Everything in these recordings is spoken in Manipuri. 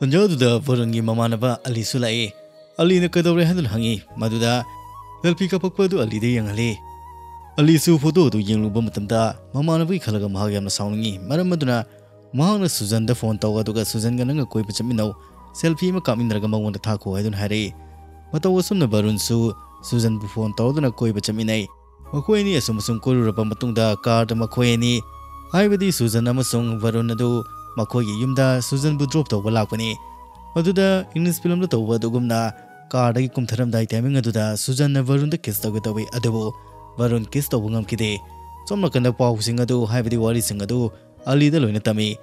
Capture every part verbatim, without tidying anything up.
ꯇꯟꯖꯥꯗꯨꯗ ꯚꯔꯨꯟꯒꯤ ꯃꯃꯥꯟꯅꯕ ꯑꯂꯤꯁꯨ ꯂꯥꯛꯏ꯫ ꯑꯂꯤꯅ ꯀꯩꯗꯧꯔꯦ ꯍꯥꯏꯗꯨꯅ ꯍꯪꯉꯤ꯫ ꯃꯗꯨꯗ ꯁꯦꯜꯐꯤ ꯀꯥꯞꯄꯛꯄ ꯑꯗꯨ ꯑꯂꯤꯗ ꯌꯦꯡꯍꯜꯂꯤ꯫ ꯑꯂꯤꯁꯨ ꯐꯣꯇꯣ ꯑꯗꯨ ꯌꯦꯡꯂꯨꯕ ꯃꯇꯝꯗ ꯃꯃꯥꯟꯅꯕꯒꯤ ꯈꯜꯂꯒ ꯃꯍꯥꯛ ꯌꯥꯝꯅ ꯁꯥꯎꯅꯤꯡꯉꯤ꯫ ꯃꯔꯝ ꯑꯗꯨꯅ ꯃꯍꯥꯛꯅ ꯁꯨꯖꯟꯗ ꯐꯣꯟ ꯇꯧ, ꯑꯗꯨꯒ ꯁꯨꯖꯟꯒ ꯅꯪꯒ ꯀꯣꯏꯕ ꯆꯠꯃꯤꯟꯅꯧ, ꯁꯦꯜꯐꯤ ꯑꯃ ꯀꯥꯞꯃꯤꯟꯅꯔꯒ ꯃꯉꯣꯟꯗ ꯊꯥꯈꯣ ꯍꯥꯏꯗꯨꯅ ꯍꯥꯏꯔꯛꯏ꯫ ꯃꯇꯧ ꯑꯁꯨꯝꯅ ꯚꯔꯨꯟꯁꯨ ꯁꯨꯖꯟꯕꯨ ꯐꯣꯟ ꯇꯧꯗꯨꯅ ꯀꯣꯏꯕ ꯆꯠꯃꯤꯟꯅꯩ꯫ ꯃꯈꯣꯏ ꯑꯅꯤ ꯑꯁꯨꯝ ꯑꯁꯨꯝ ꯀꯣꯏꯔꯨꯔꯕ ꯃꯇꯨꯡꯗ ꯀꯥꯔꯗ ꯃꯈꯣꯏ ꯑꯅꯤ, ꯍꯥꯏꯕꯗꯤ ꯁꯨꯖꯟ ꯑꯃꯁꯨꯡ ꯚꯔꯨꯟ ꯑꯗꯨ ꯃꯈꯣꯏꯒꯤ ꯌꯨꯝꯗ ꯁꯨꯖꯟꯕꯨ ꯗ꯭ꯔꯣꯞ ꯇꯧꯕ ꯂꯥꯛꯄꯅꯤ꯫ ꯃꯗꯨꯗ ꯏꯪꯂꯤꯁ ꯐꯤꯂꯝꯗ ꯇꯧꯕ ꯑꯗꯨꯒꯨꯝꯅ ꯀꯥꯔꯗꯒꯤ ꯀꯨꯝꯊꯔꯝꯗꯥꯏ ꯇꯥꯏꯃꯤꯡ ꯑꯗꯨꯗ ꯁꯨꯖꯟꯅ ꯚꯔꯨꯟꯗ ꯀꯤꯁ ꯇꯧꯒꯦ ꯇꯧꯏ, ꯑꯗꯨꯕꯨ ꯚꯔꯨꯟ ꯀꯤꯁ ꯇꯧꯕ ꯉꯝꯈꯤꯗꯦ꯫ ꯁꯣꯝ ꯅꯥꯀꯟꯗ ꯄꯥꯎꯁꯤꯡ ꯑꯗꯨ, ꯍꯥꯏꯕꯗꯤ ꯋꯥꯔꯤꯁꯤꯡ ꯑꯗꯨ ꯑꯂꯤꯗ ꯂꯣꯏꯅ ꯇꯝꯃꯤ꯫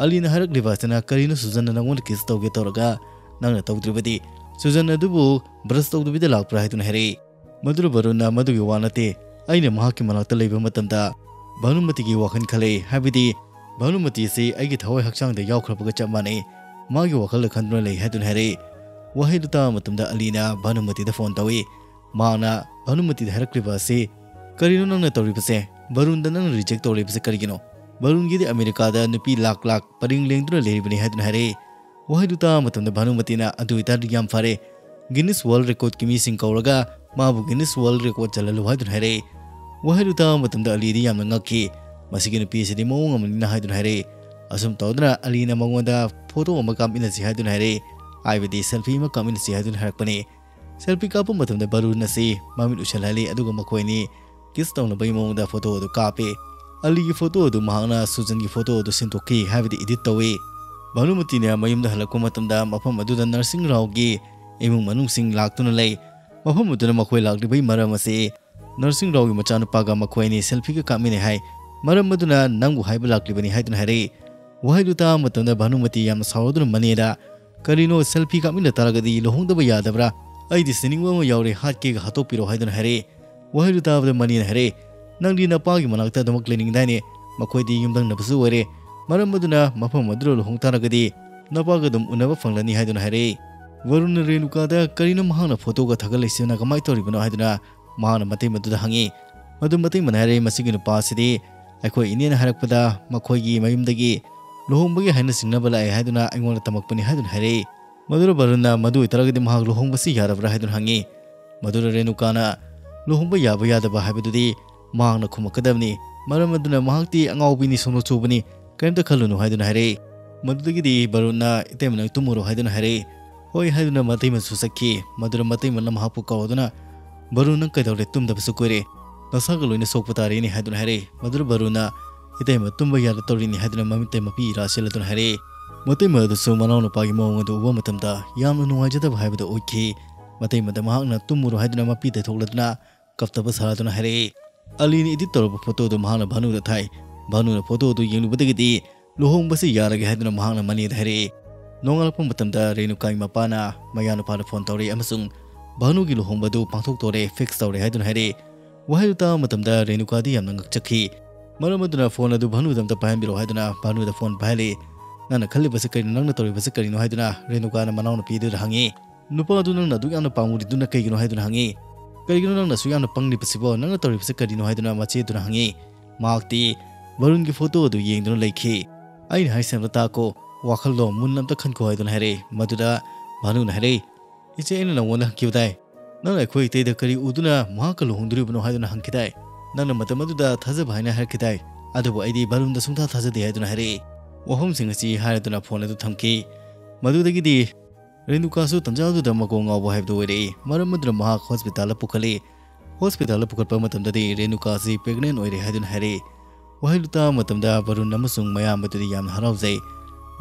ꯑꯂꯤꯅ ꯍꯥꯏꯔꯛꯂꯤꯕ ꯑꯁꯤꯅ, "ꯀꯔꯤꯅꯣ ꯁꯨꯖꯟꯅ ꯅꯪꯉꯣꯟꯗ ꯀꯤꯁ ꯇꯧꯒꯦ ꯇꯧꯔꯒ ꯅꯪꯅ ꯇꯧꯗ꯭ꯔꯤꯕꯗꯤ? ꯁꯨꯖꯟ ꯑꯗꯨꯕꯨ ꯕ꯭ꯔꯁ ꯇꯧꯗꯕꯤꯗ ꯂꯥꯛꯄ꯭ꯔꯥ?" ꯍꯥꯏꯗꯨꯅ ꯍꯥꯏꯔꯛꯏ꯫ ꯃꯗꯨꯗ ꯚꯔꯨꯟꯅ, "ꯃꯗꯨꯒꯤ ꯋꯥ ꯅꯠꯇꯦ, ꯑꯩꯅ ꯃꯍꯥꯛꯀꯤ ꯃꯅꯥꯛꯇ ꯂꯩꯕ ꯃꯇꯝꯗ ꯚꯥꯅꯨꯃꯇꯤꯒꯤ ꯋꯥꯈꯜ ꯈꯜꯂꯛꯏ, ꯍꯥꯏꯕꯗꯤ ꯚꯥꯅꯨꯃꯇꯤ ꯑꯁꯤ ꯑꯩꯒꯤ ꯊꯋꯥꯏ ꯍꯛꯆꯥꯡꯗ ꯌꯥꯎꯈ꯭ꯔꯕꯒ ꯆꯞ ꯃꯥꯟꯅꯩ, ꯃꯥꯒꯤ ꯋꯥꯈꯜꯗ ꯈꯟꯗꯨꯅ ꯂꯩ" ꯍꯥꯏꯗꯨꯅ ꯍꯥꯏꯔꯛꯏ꯫ ꯋꯥꯍꯩꯗꯨ ꯇꯥꯕ ꯃꯇꯝꯗ ꯑꯂꯤꯅ ꯚꯥꯅꯨꯃꯇꯤꯗ ꯐꯣꯟ ꯇꯧꯏ꯫ ꯃꯍꯥꯛꯅ ꯚꯥꯅꯨꯃꯇꯤꯗ ꯍꯥꯏꯔꯛꯂꯤꯕ ꯑꯁꯤ, "ꯀꯔꯤꯅꯣ ꯅꯪꯅ ꯇꯧꯔꯤꯕꯁꯦ? ꯚꯔꯨꯟꯗ ꯅꯪꯅ ꯔꯤꯖꯦꯛ ꯇꯧꯔꯤꯕꯁꯦ ꯀꯔꯤꯒꯤꯅꯣ? ꯚꯔꯨꯟꯒꯤꯗꯤ ꯑꯃꯦꯔꯤꯀꯥꯗ ꯅꯨꯄꯤ ꯂꯥꯛ ꯂꯥꯛ ꯄꯔꯤꯡ ꯂꯦꯡꯗꯨꯅ ꯂꯩꯔꯤꯕꯅꯤ" ꯍꯥꯏꯗꯨꯅ ꯍꯥꯏꯔꯛꯏ꯫ ꯋꯥꯍꯩꯗꯨ ꯇꯥꯕ ꯃꯇꯝꯗ ꯚꯥꯅꯨꯃꯇꯤꯅ, "ꯑꯗꯨ ꯑꯣꯏꯇꯥꯔꯗꯤ ꯌꯥꯝ ꯐꯔꯦ, ꯒꯤꯅꯤꯁ ꯋꯥꯔꯜ ꯔꯦꯀꯣꯔꯗꯀꯤ ꯃꯤꯁꯤꯡ ꯀꯧꯔꯒ ꯃꯥꯕꯨ ꯒꯤꯅꯤꯁ ꯋꯥꯔꯜ ꯔꯦꯀꯣꯔꯗ ꯆꯜꯍꯜꯂꯨ" ꯍꯥꯏꯗꯨꯅ ꯍꯥꯏꯔꯛꯏ꯫ ꯋꯥꯍꯩꯗꯨ ꯇꯥꯕ ꯃꯇꯝꯗ ꯑꯂꯤꯗꯤ ꯌꯥꯝꯅ ꯉꯛꯈꯤ꯫ "ꯃꯁꯤꯒꯤ ꯅꯨꯄꯤ ꯑꯁꯤꯗꯤ ꯃꯑꯣꯡ ꯑꯃꯅꯤꯅ" ꯍꯥꯏꯗꯨꯅ ꯍꯥꯏꯔꯛꯏ꯫ ꯑꯁꯨꯝ ꯇꯧꯗꯨꯅ ꯑꯂꯤꯅ ꯃꯉꯣꯟꯗ ꯐꯣꯇꯣ ꯑꯃ ꯀꯥꯞꯃꯤꯟꯅꯁꯤ ꯍꯥꯏꯗꯨꯅ ꯍꯥꯏꯔꯛꯏ, ꯍꯥꯏꯕꯗꯤ ꯁꯦꯜꯐꯤ ꯑꯃ ꯀꯥꯞꯃꯤꯟꯅꯁꯤ ꯍꯥꯏꯗꯨꯅ ꯍꯥꯏꯔꯛꯄꯅꯤ꯫ ꯁꯦꯜꯐꯤ ꯀꯥꯞꯄ ꯃꯇꯝꯗ ꯚꯔꯨꯟ ꯑꯁꯤ ꯃꯃꯤꯠ ꯎꯏꯁꯜꯍꯜꯂꯤ, ꯑꯗꯨꯒ ꯃꯈꯣꯏ ꯑꯅꯤ ꯀꯤꯁ ꯇꯧꯅꯕꯒꯤ ꯃꯑꯣꯡꯗ ꯐꯣꯇꯣ ꯑꯗꯨ ꯀꯥꯞꯄꯤ꯫ ꯑꯂꯤꯒꯤ ꯐꯣꯇꯣ ꯑꯗꯨ ꯃꯍꯥꯛꯅ ꯁꯨꯖꯟꯒꯤ ꯐꯣꯇꯣ ꯑꯗꯨ ꯁꯤꯟꯗꯣꯛꯈꯤ, ꯍꯥꯏꯕꯗꯤ ꯏꯗꯤꯠ ꯇꯧꯏ꯫ ꯚꯥꯅꯨꯃꯇꯤꯅ ꯃꯌꯨꯝꯗ ꯍꯜꯂꯛꯄ ꯃꯇꯝꯗ ꯃꯐꯝ ꯑꯗꯨꯗ ꯅꯔꯁꯤꯡ ꯔꯥꯎꯒꯤ ꯏꯃꯨꯡ ꯃꯅꯨꯡꯁꯤꯡ ꯂꯥꯛꯇꯨꯅ ꯂꯩ꯫ ꯃꯐꯝ ꯑꯗꯨꯗ ꯃꯈꯣꯏ ꯂꯥꯛꯂꯤꯕꯒꯤ ꯃꯔꯝ ꯑꯁꯤ ꯅꯔꯁꯤꯡ ꯔꯥꯎꯒꯤ ꯃꯆꯥꯅꯨꯄꯥꯒ ꯃꯈꯣꯏ ꯑꯅꯤ ꯁꯦꯜꯐꯤꯒ ꯀꯥꯞꯃꯤꯟꯅꯩ ꯍꯥꯏ꯫ ꯃꯔꯝ ꯑꯗꯨꯅ ꯅꯪꯕꯨ ꯍꯥꯏꯕ ꯂꯥꯛꯂꯤꯕꯅꯤ ꯍꯥꯏꯗꯨꯅ ꯍꯥꯏꯔꯛꯏ꯫ ꯋꯥꯍꯩꯗꯨ ꯇꯥꯕ ꯃꯇꯝꯗ ꯚꯥꯅꯨꯃꯇꯤ ꯌꯥꯝꯅ ꯁꯥꯎꯔꯗꯨꯅ ꯃꯅꯦꯗ, "ꯀꯔꯤꯅꯣ, ꯁꯦꯜꯐꯤ ꯀꯥꯞꯃꯤꯟꯅ ꯇꯥꯔꯒꯗꯤ ꯂꯨꯍꯣꯡꯗꯕ ꯌꯥꯗꯕ꯭ꯔꯥ? ꯑꯩꯗꯤ ꯁꯤꯅꯤꯡꯕ ꯑꯃ ꯌꯥꯎꯔꯦ, ꯍꯥꯠꯀꯦꯒ ꯍꯥꯠꯇꯣꯛꯄꯤꯔꯣ" ꯍꯥꯏꯗꯨꯅ ꯍꯥꯏꯔꯛꯏ꯫ ꯋꯥꯍꯩꯗꯨ ꯇꯥꯕꯗ ꯃꯅꯦꯅ ꯍꯥꯏꯔꯛꯏ, "ꯅꯪꯗꯤ ꯅꯄꯥꯒꯤ ꯃꯅꯥꯛꯇ ꯑꯗꯨꯃꯛ ꯂꯩꯅꯤꯡꯗꯥꯏꯅꯦ? ꯃꯈꯣꯏꯗꯤ ꯌꯨꯝꯊꯪꯅꯕꯁꯨ ꯑꯣꯏꯔꯦ꯫ ꯃꯔꯝ ꯑꯗꯨꯅ ꯃꯐꯝ ꯑꯗꯨꯗ ꯂꯨꯍꯣꯡ ꯇꯥꯔꯒꯗꯤ ꯅꯄꯥꯒ ꯑꯗꯨꯝ ꯎꯅꯕ ꯐꯪꯂꯅꯤ" ꯍꯥꯏꯗꯨꯅ ꯍꯥꯏꯔꯛꯏ꯫ ꯚꯔꯨꯟꯅ ꯔꯦꯅꯨꯀꯥꯗ, "ꯀꯔꯤꯅꯣ ꯃꯍꯥꯛꯅ ꯐꯣꯇꯣꯒ ꯊꯥꯒꯠꯂꯛꯏꯁꯤꯅ, ꯀꯃꯥꯏꯅ ꯇꯧꯔꯤꯕꯅꯣ?" ꯍꯥꯏꯗꯨꯅ ꯃꯍꯥꯛꯅ ꯃꯇꯩ ꯃꯗꯨꯗ ꯍꯪꯉꯤ꯫ ꯃꯗꯨ ꯃꯇꯩ ꯃꯅꯥ ꯍꯥꯏꯔꯛꯏ, "ꯃꯁꯤꯒꯤ ꯅꯨꯄꯥ ꯑꯁꯤꯗꯤ ꯑꯩꯈꯣꯏ ꯏꯅꯦꯅ ꯍꯥꯏꯔꯛꯄꯗ ꯃꯈꯣꯏꯒꯤ ꯃꯌꯨꯝꯗꯒꯤ ꯂꯨꯍꯣꯡꯕꯒꯤ ꯍꯥꯏꯅ ꯆꯤꯡꯅꯕ ꯂꯥꯛꯑꯦ ꯍꯥꯏꯗꯨꯅ ꯑꯩꯉꯣꯟꯗ ꯇꯝꯃꯛꯄꯅꯤ ꯍꯥꯏꯗꯨꯅ ꯍꯥꯏꯔꯛꯏ꯫ ꯃꯗꯨꯗ ꯕꯔꯨꯟꯅ ꯃꯗꯨ ꯑꯣꯏꯇꯥꯔꯒꯗꯤ ꯃꯍꯥꯛ ꯂꯨꯍꯣꯡꯕꯁꯤ ꯌꯥꯔꯕ꯭ꯔꯥ ꯍꯥꯏꯗꯨꯅ ꯍꯪꯉꯤ꯫ ꯃꯗꯨꯗ ꯔꯦꯅꯨꯀꯥꯅ ꯂꯨꯍꯣꯡꯕ ꯌꯥꯕ ꯌꯥꯗꯕ ꯍꯥꯏꯕꯗꯨꯗꯤ ꯃꯍꯥꯛꯅ ꯈꯨꯝꯃꯛꯀꯗꯕꯅꯤ꯫ ꯃꯔꯝ ꯑꯗꯨꯅ ꯃꯍꯥꯛꯇꯤ ꯑꯉꯥꯎꯕꯤꯅꯤ, ꯁꯣꯅꯣ ꯆꯨꯕꯅꯤ, ꯀꯔꯤꯝꯇ ꯈꯜꯂꯨꯅꯨ ꯍꯥꯏꯗꯨꯅ ꯍꯥꯏꯔꯛꯏ꯫ ꯃꯗꯨꯗꯒꯤꯗꯤ ꯕꯔꯨꯟꯅ ꯏꯇꯩꯃ ꯅꯪ ꯇꯨꯝꯃꯨꯔꯣ ꯍꯥꯏꯗꯨꯅ ꯍꯥꯏꯔꯛꯏ꯫ ꯍꯣꯏ ꯍꯥꯏꯗꯨꯅ ꯃꯇꯩꯃꯁꯨ ꯆꯠꯈꯤ꯫ ꯃꯗꯨꯗ ꯃꯇꯩꯃꯅ ꯃꯍꯥꯛꯄꯨ ꯀꯧꯔꯗꯨꯅ, "ꯕꯔꯨꯟ, ꯅꯪ ꯀꯩꯗꯧꯔꯦ? ꯇꯨꯝꯗꯕꯁꯨ ꯀꯨꯏꯔꯦ꯫ ꯅꯁꯥꯒ ꯂꯣꯏꯅ ꯁꯣꯛꯄ ꯇꯥꯔꯦꯅꯦ" ꯍꯥꯏꯗꯨꯅ ꯍꯥꯏꯔꯛꯏ꯫ ꯃꯗꯨꯗ ꯕꯔꯨꯟꯅ, "ꯏꯇꯩꯃ ꯇꯨꯝꯕ ꯌꯥꯗ ꯇꯧꯔꯤꯅꯤ" ꯍꯥꯏꯗꯨꯅ ꯃꯃꯤꯠꯇꯩ ꯃꯄꯤ ꯏꯔꯥ ꯆꯦꯜꯂꯗꯨꯅ ꯍꯥꯏꯔꯛꯏ꯫ ꯃꯇꯩꯃ ꯑꯗꯨꯁꯨ ꯃꯅꯥꯎꯅꯨꯄꯥꯒꯤ ꯃꯑꯣꯡ ꯑꯗꯨ ꯎꯕ ꯃꯇꯝꯗ ꯌꯥꯝꯅ ꯅꯨꯡꯉꯥꯏꯖꯗꯕ ꯍꯥꯏꯕꯗꯨ ꯑꯣꯏꯈꯤ꯫ ꯃꯇꯩꯃꯗ ꯃꯍꯥꯛꯅ ꯇꯨꯝꯃꯨꯔꯣ ꯍꯥꯏꯗꯨꯅ ꯃꯄꯤ ꯇꯩꯊꯣꯛꯂꯗꯨꯅ ꯀꯞꯇꯕ ꯁꯥꯔꯗꯨꯅ ꯍꯥꯏꯔꯛꯏ꯫ ꯑꯂꯤꯅ edit ꯇꯧꯔꯕ ꯐꯣꯇꯣ ꯑꯗꯨ ꯃꯍꯥꯛꯅ ꯚꯥꯅꯨꯗ ꯊꯥꯏ꯫ ꯚꯥꯅꯨꯅ ꯐꯣꯇꯣ ꯑꯗꯨ ꯌꯦꯡꯂꯨꯕꯗꯒꯤꯗꯤ ꯂꯨꯍꯣꯡꯕꯁꯤ ꯌꯥꯔꯒꯦ ꯍꯥꯏꯗꯨꯅ ꯃꯍꯥꯛꯅ ꯃꯅꯦꯗ ꯍꯥꯏꯔꯛꯏ꯫ ꯅꯣꯡꯉꯥꯜꯂꯛꯄ ꯃꯇꯝꯗ ꯔꯦꯅꯨꯀꯥꯒꯤ ꯃꯄꯥꯅ ꯃꯌꯥꯅꯨꯄꯥꯗ ꯐꯣꯟ ꯇꯧꯔꯛꯏ ꯑꯃꯁꯨꯡ ꯚꯥꯅꯨꯒꯤ ꯂꯨꯍꯣꯡꯕ ꯑꯗꯨ ꯄꯥꯡꯊꯣꯛꯇꯣꯔꯦ, fix ꯇꯧꯔꯦ ꯍꯥꯏꯗꯨꯅ ꯍꯥꯏꯔꯛꯏ꯫ ꯋꯥꯍꯩꯗꯨ ꯇꯥꯕ ꯃꯇꯝꯗ ꯔꯦꯅꯨꯀꯥꯗꯤ ꯌꯥꯝꯅ ꯉꯛꯆꯈꯤ꯫ ꯃꯔꯝ ꯑꯗꯨꯅ ꯐꯣꯟ ꯑꯗꯨ ꯚꯥꯅꯨꯗ ꯑꯝꯇ ꯄꯥꯏꯍꯟꯕꯤꯔꯛꯑꯣ ꯍꯥꯏꯗꯨꯅ ꯚꯥꯅꯨꯗ ꯐꯣꯟ ꯄꯥꯏꯍꯜꯂꯤ꯫ "ꯅꯪꯅ ꯈꯜꯂꯤꯕꯁꯤ ꯀꯔꯤꯅꯣ? ꯅꯪꯅ ꯇꯧꯔꯤꯕꯁꯤ ꯀꯔꯤꯅꯣ?" ꯍꯥꯏꯗꯨꯅ ꯔꯦꯅꯨꯀꯥꯅ ꯃꯅꯥꯎꯅꯨꯄꯤꯗꯨꯗ ꯍꯪꯉꯤ꯫ "ꯅꯨꯄꯥꯗꯨ ꯅꯪꯅ ꯑꯗꯨꯛ ꯌꯥꯝꯅ ꯄꯥꯝꯃꯨꯔꯤꯗꯨꯅ ꯀꯩꯒꯤꯅꯣ?" ꯍꯥꯏꯗꯨꯅ ꯍꯪꯉꯤ꯫ "ꯀꯔꯤꯒꯤꯅꯣ ꯅꯪꯅ ꯑꯁꯨꯛ ꯌꯥꯝꯅ ꯄꯪꯂꯤꯕꯁꯤꯕꯣ? ꯅꯪꯅ ꯇꯧꯔꯤꯕꯁꯤ ꯀꯔꯤꯅꯣ?" ꯍꯥꯏꯗꯨꯅ ꯃꯆꯦꯗꯨꯅ ꯍꯪꯉꯤ꯫ ꯃꯍꯥꯛꯇꯤ ꯚꯔꯨꯟꯒꯤ ꯐꯣꯇꯣ ꯑꯗꯨ ꯌꯦꯡꯗꯨꯅ ꯂꯩꯈꯤ꯫ "ꯑꯩꯅ ꯍꯥꯏꯁꯦ ꯑꯝꯇ ꯇꯥꯀꯣ, ꯋꯥꯈꯜꯗꯣ ꯃꯨꯟꯅ ꯑꯝꯇ ꯈꯟꯈꯣ" ꯍꯥꯏꯗꯨꯅ ꯍꯥꯏꯔꯛꯏ꯫ ꯃꯗꯨꯗ ꯚꯥꯅꯨꯅ ꯍꯥꯏꯔꯛꯏ, "ꯏꯆꯦ, ꯑꯩꯅ ꯅꯉꯣꯟꯗ ꯍꯪꯈꯤꯕꯗꯥꯏ? ꯅꯪꯅ ꯑꯩꯈꯣꯏ ꯏꯇꯩꯗ ꯀꯔꯤ ꯎꯗꯨꯅ ꯃꯍꯥꯛꯀ ꯂꯨꯍꯣꯡꯗꯣꯔꯤꯕꯅꯣ ꯍꯥꯏꯗꯨꯅ ꯍꯪꯈꯤꯗꯥꯏ? ꯅꯪꯅ ꯃꯇꯝ ꯑꯗꯨꯗ ꯊꯥꯖꯕ ꯍꯥꯏꯅ ꯍꯥꯏꯔꯛꯈꯤꯗꯥꯏ? ꯑꯗꯨꯕꯨ ꯑꯩꯗꯤ ꯚꯔꯨꯟꯗ ꯁꯨꯡꯊꯥ ꯊꯥꯖꯗꯦ" ꯍꯥꯏꯗꯨꯅ ꯍꯥꯏꯔꯛꯏ꯫ ꯋꯥꯐꯝꯁꯤꯡ ꯑꯁꯤ ꯍꯥꯏꯔꯗꯨꯅ ꯐꯣꯟ ꯑꯗꯨ ꯊꯝꯈꯤ꯫ ꯃꯗꯨꯗꯒꯤꯗꯤ ꯔꯦꯅꯨꯀꯥꯁꯨ ꯇꯟꯖꯥꯗꯨꯗ ꯃꯀꯣꯛ ꯉꯥꯎꯕ ꯍꯥꯏꯕꯗꯨ ꯑꯣꯏꯔꯛꯏ꯫ ꯃꯔꯝ ꯑꯗꯨꯅ ꯃꯍꯥꯛ ꯍꯣꯁꯄꯤꯇꯥꯜꯗ ꯄꯨꯈꯠꯂꯤ꯫ ꯍꯣꯁꯄꯤꯇꯥꯜꯗ ꯄꯨꯈꯠꯄ ꯃꯇꯝꯗꯗꯤ ꯔꯦꯅꯨꯀꯥ ꯑꯁꯤ pregnant ꯑꯣꯏꯔꯦ ꯍꯥꯏꯗꯨꯅ ꯍꯥꯏꯔꯛꯏ꯫ ꯋꯥꯍꯩꯗꯨ ꯇꯥꯕ ꯃꯇꯝꯗ ꯚꯔꯨꯟ ꯑꯃꯁꯨꯡ ꯃꯌꯥꯝꯕꯗꯨꯗꯤ ꯌꯥꯝꯅ ꯍꯔꯥꯎꯖꯩ꯫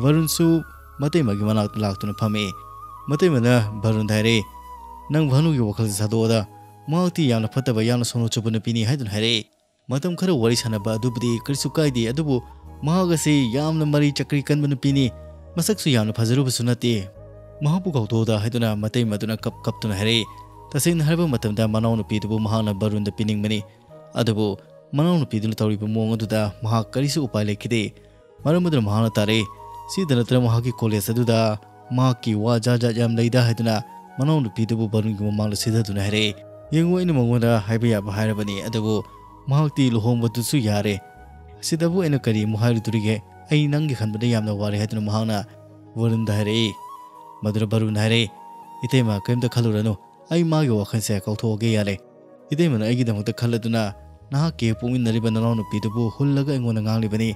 ꯚꯔꯨꯟꯁꯨ ꯃꯇꯩꯃꯒꯤ ꯃꯅꯥꯛꯇ ꯂꯥꯛꯇꯨꯅ ꯐꯝꯃꯤ꯫ ꯃꯇꯩꯃꯅ ꯚꯔꯨꯟꯗ ꯍꯥꯏꯔꯛꯏ, "ꯅꯪ ꯚꯥꯅꯨꯒꯤ ꯋꯥꯈꯜꯁꯦ ꯁꯥꯗꯣꯛꯑꯣꯗ꯫ ꯃꯍꯥꯛꯇꯤ ꯌꯥꯝꯅ ꯐꯠꯇꯕ, ꯌꯥꯝꯅ ꯁꯣꯅꯣ ꯆꯨꯕ ꯅꯨꯄꯤꯅꯤ" ꯍꯥꯏꯗꯨꯅ ꯍꯥꯏꯔꯛꯏ꯫ ꯃꯇꯝ ꯈꯔ ꯋꯥꯔꯤ ꯁꯥꯟꯅꯕ ꯑꯗꯨꯕꯨꯗꯤ ꯀꯔꯤꯁꯨ ꯀꯥꯏꯗꯦ, ꯑꯗꯨꯕꯨ ꯃꯍꯥꯛ ꯑꯁꯤ ꯌꯥꯝꯅ ꯃꯔꯩ ꯆꯀ꯭ꯔꯤ ꯀꯟꯕ ꯅꯨꯄꯤꯅꯤ, ꯃꯁꯛꯁꯨ ꯌꯥꯝꯅ ꯐꯖꯔꯨꯕꯁꯨ ꯅꯠꯇꯦ꯫ ꯃꯍꯥꯛꯄꯨ ꯀꯥꯎꯊꯣꯛꯑꯣꯗ ꯍꯥꯏꯗꯨꯅ ꯃꯇꯩꯃꯗꯨꯅ ꯀꯞ ꯀꯞꯇꯨꯅ ꯍꯥꯏꯔꯛꯏ꯫ ꯇꯁꯦꯡꯅ ꯍꯥꯏꯔꯕ ꯃꯇꯝꯗ ꯃꯅꯥꯎꯅꯨꯄꯤꯗꯨꯕꯨ ꯃꯍꯥꯛꯅ ꯚꯔꯨꯟꯗ ꯄꯤꯅꯤꯡꯕꯅꯤ, ꯑꯗꯨꯕꯨ ꯃꯅꯥꯎꯅꯨꯄꯤꯗꯨꯅ ꯇꯧꯔꯤꯕ ꯃꯑꯣꯡ ꯑꯗꯨꯗ ꯃꯍꯥꯛ ꯀꯔꯤꯁꯨ ꯎꯄꯥꯏ ꯂꯩꯈꯤꯗꯦ꯫ ꯃꯔꯝ ꯑꯗꯨꯅ ꯃꯍꯥꯛꯅ ꯇꯥꯔꯛꯏ꯫ ꯁꯤꯗ ꯅꯠꯇꯅ ꯃꯍꯥꯛꯀꯤ ꯀꯣꯂꯦꯖ ꯑꯗꯨꯗ ꯃꯍꯥꯛꯀꯤ ꯋꯥ ꯖꯥꯠ ꯖꯥꯠ ꯌꯥꯝ ꯂꯩꯗ ꯍꯥꯏꯗꯨꯅ ꯃꯅꯥꯎꯅꯨꯄꯤꯗꯨꯕꯨ ꯚꯔꯨꯟꯒꯤ ꯃꯃꯥꯡꯗ ꯁꯤꯊꯗꯨꯅ ꯍꯥꯏꯔꯛꯏ꯫ "ꯌꯦꯡꯉꯨ, ꯑꯩꯅ ꯃꯉꯣꯟꯗ ꯍꯥꯏꯕ ꯌꯥꯕ ꯍꯥꯏꯔꯕꯅꯤ, ꯑꯗꯨꯕꯨ ꯃꯍꯥꯛꯇꯤ ꯂꯨꯍꯣꯡꯕꯗꯨꯁꯨ ꯌꯥꯔꯦ꯫ ꯁꯤꯗꯕꯨ ꯑꯩꯅ ꯀꯔꯤ ꯑꯃꯨꯛ ꯍꯥꯏꯔꯨꯗꯣꯔꯤꯒꯦ? ꯑꯩ ꯅꯪꯒꯤ ꯈꯟꯕꯗ ꯌꯥꯝꯅ ꯋꯥꯔꯦ" ꯍꯥꯏꯗꯨꯅ ꯃꯍꯥꯛꯅ ꯚꯔꯨꯟꯗ ꯍꯥꯏꯔꯛꯏ꯫ ꯃꯗꯨꯗ ꯚꯔꯨꯟꯅ ꯍꯥꯏꯔꯛꯏ, "ꯏꯇꯩꯃ, ꯀꯔꯤꯝꯇ ꯈꯜꯂꯨꯔꯅꯨ, ꯑꯩ ꯃꯥꯒꯤ ꯋꯥꯈꯜꯁꯦ ꯀꯥꯎꯊꯣꯛꯑꯒꯦ ꯌꯥꯔꯦ꯫ ꯏꯇꯩꯃꯅ ꯑꯩꯒꯤꯗꯃꯛꯇ ꯈꯜꯂꯗꯨꯅ ꯅꯍꯥꯛꯀꯤ ꯄꯣꯛꯃꯤꯟꯅꯔꯤꯕ ꯅꯅꯥꯎꯅꯨꯄꯤꯗꯨꯕꯨ ꯍꯨꯜꯂꯒ ꯑꯩꯉꯣꯟꯗ ꯉꯥꯡꯂꯤꯕꯅꯤ꯫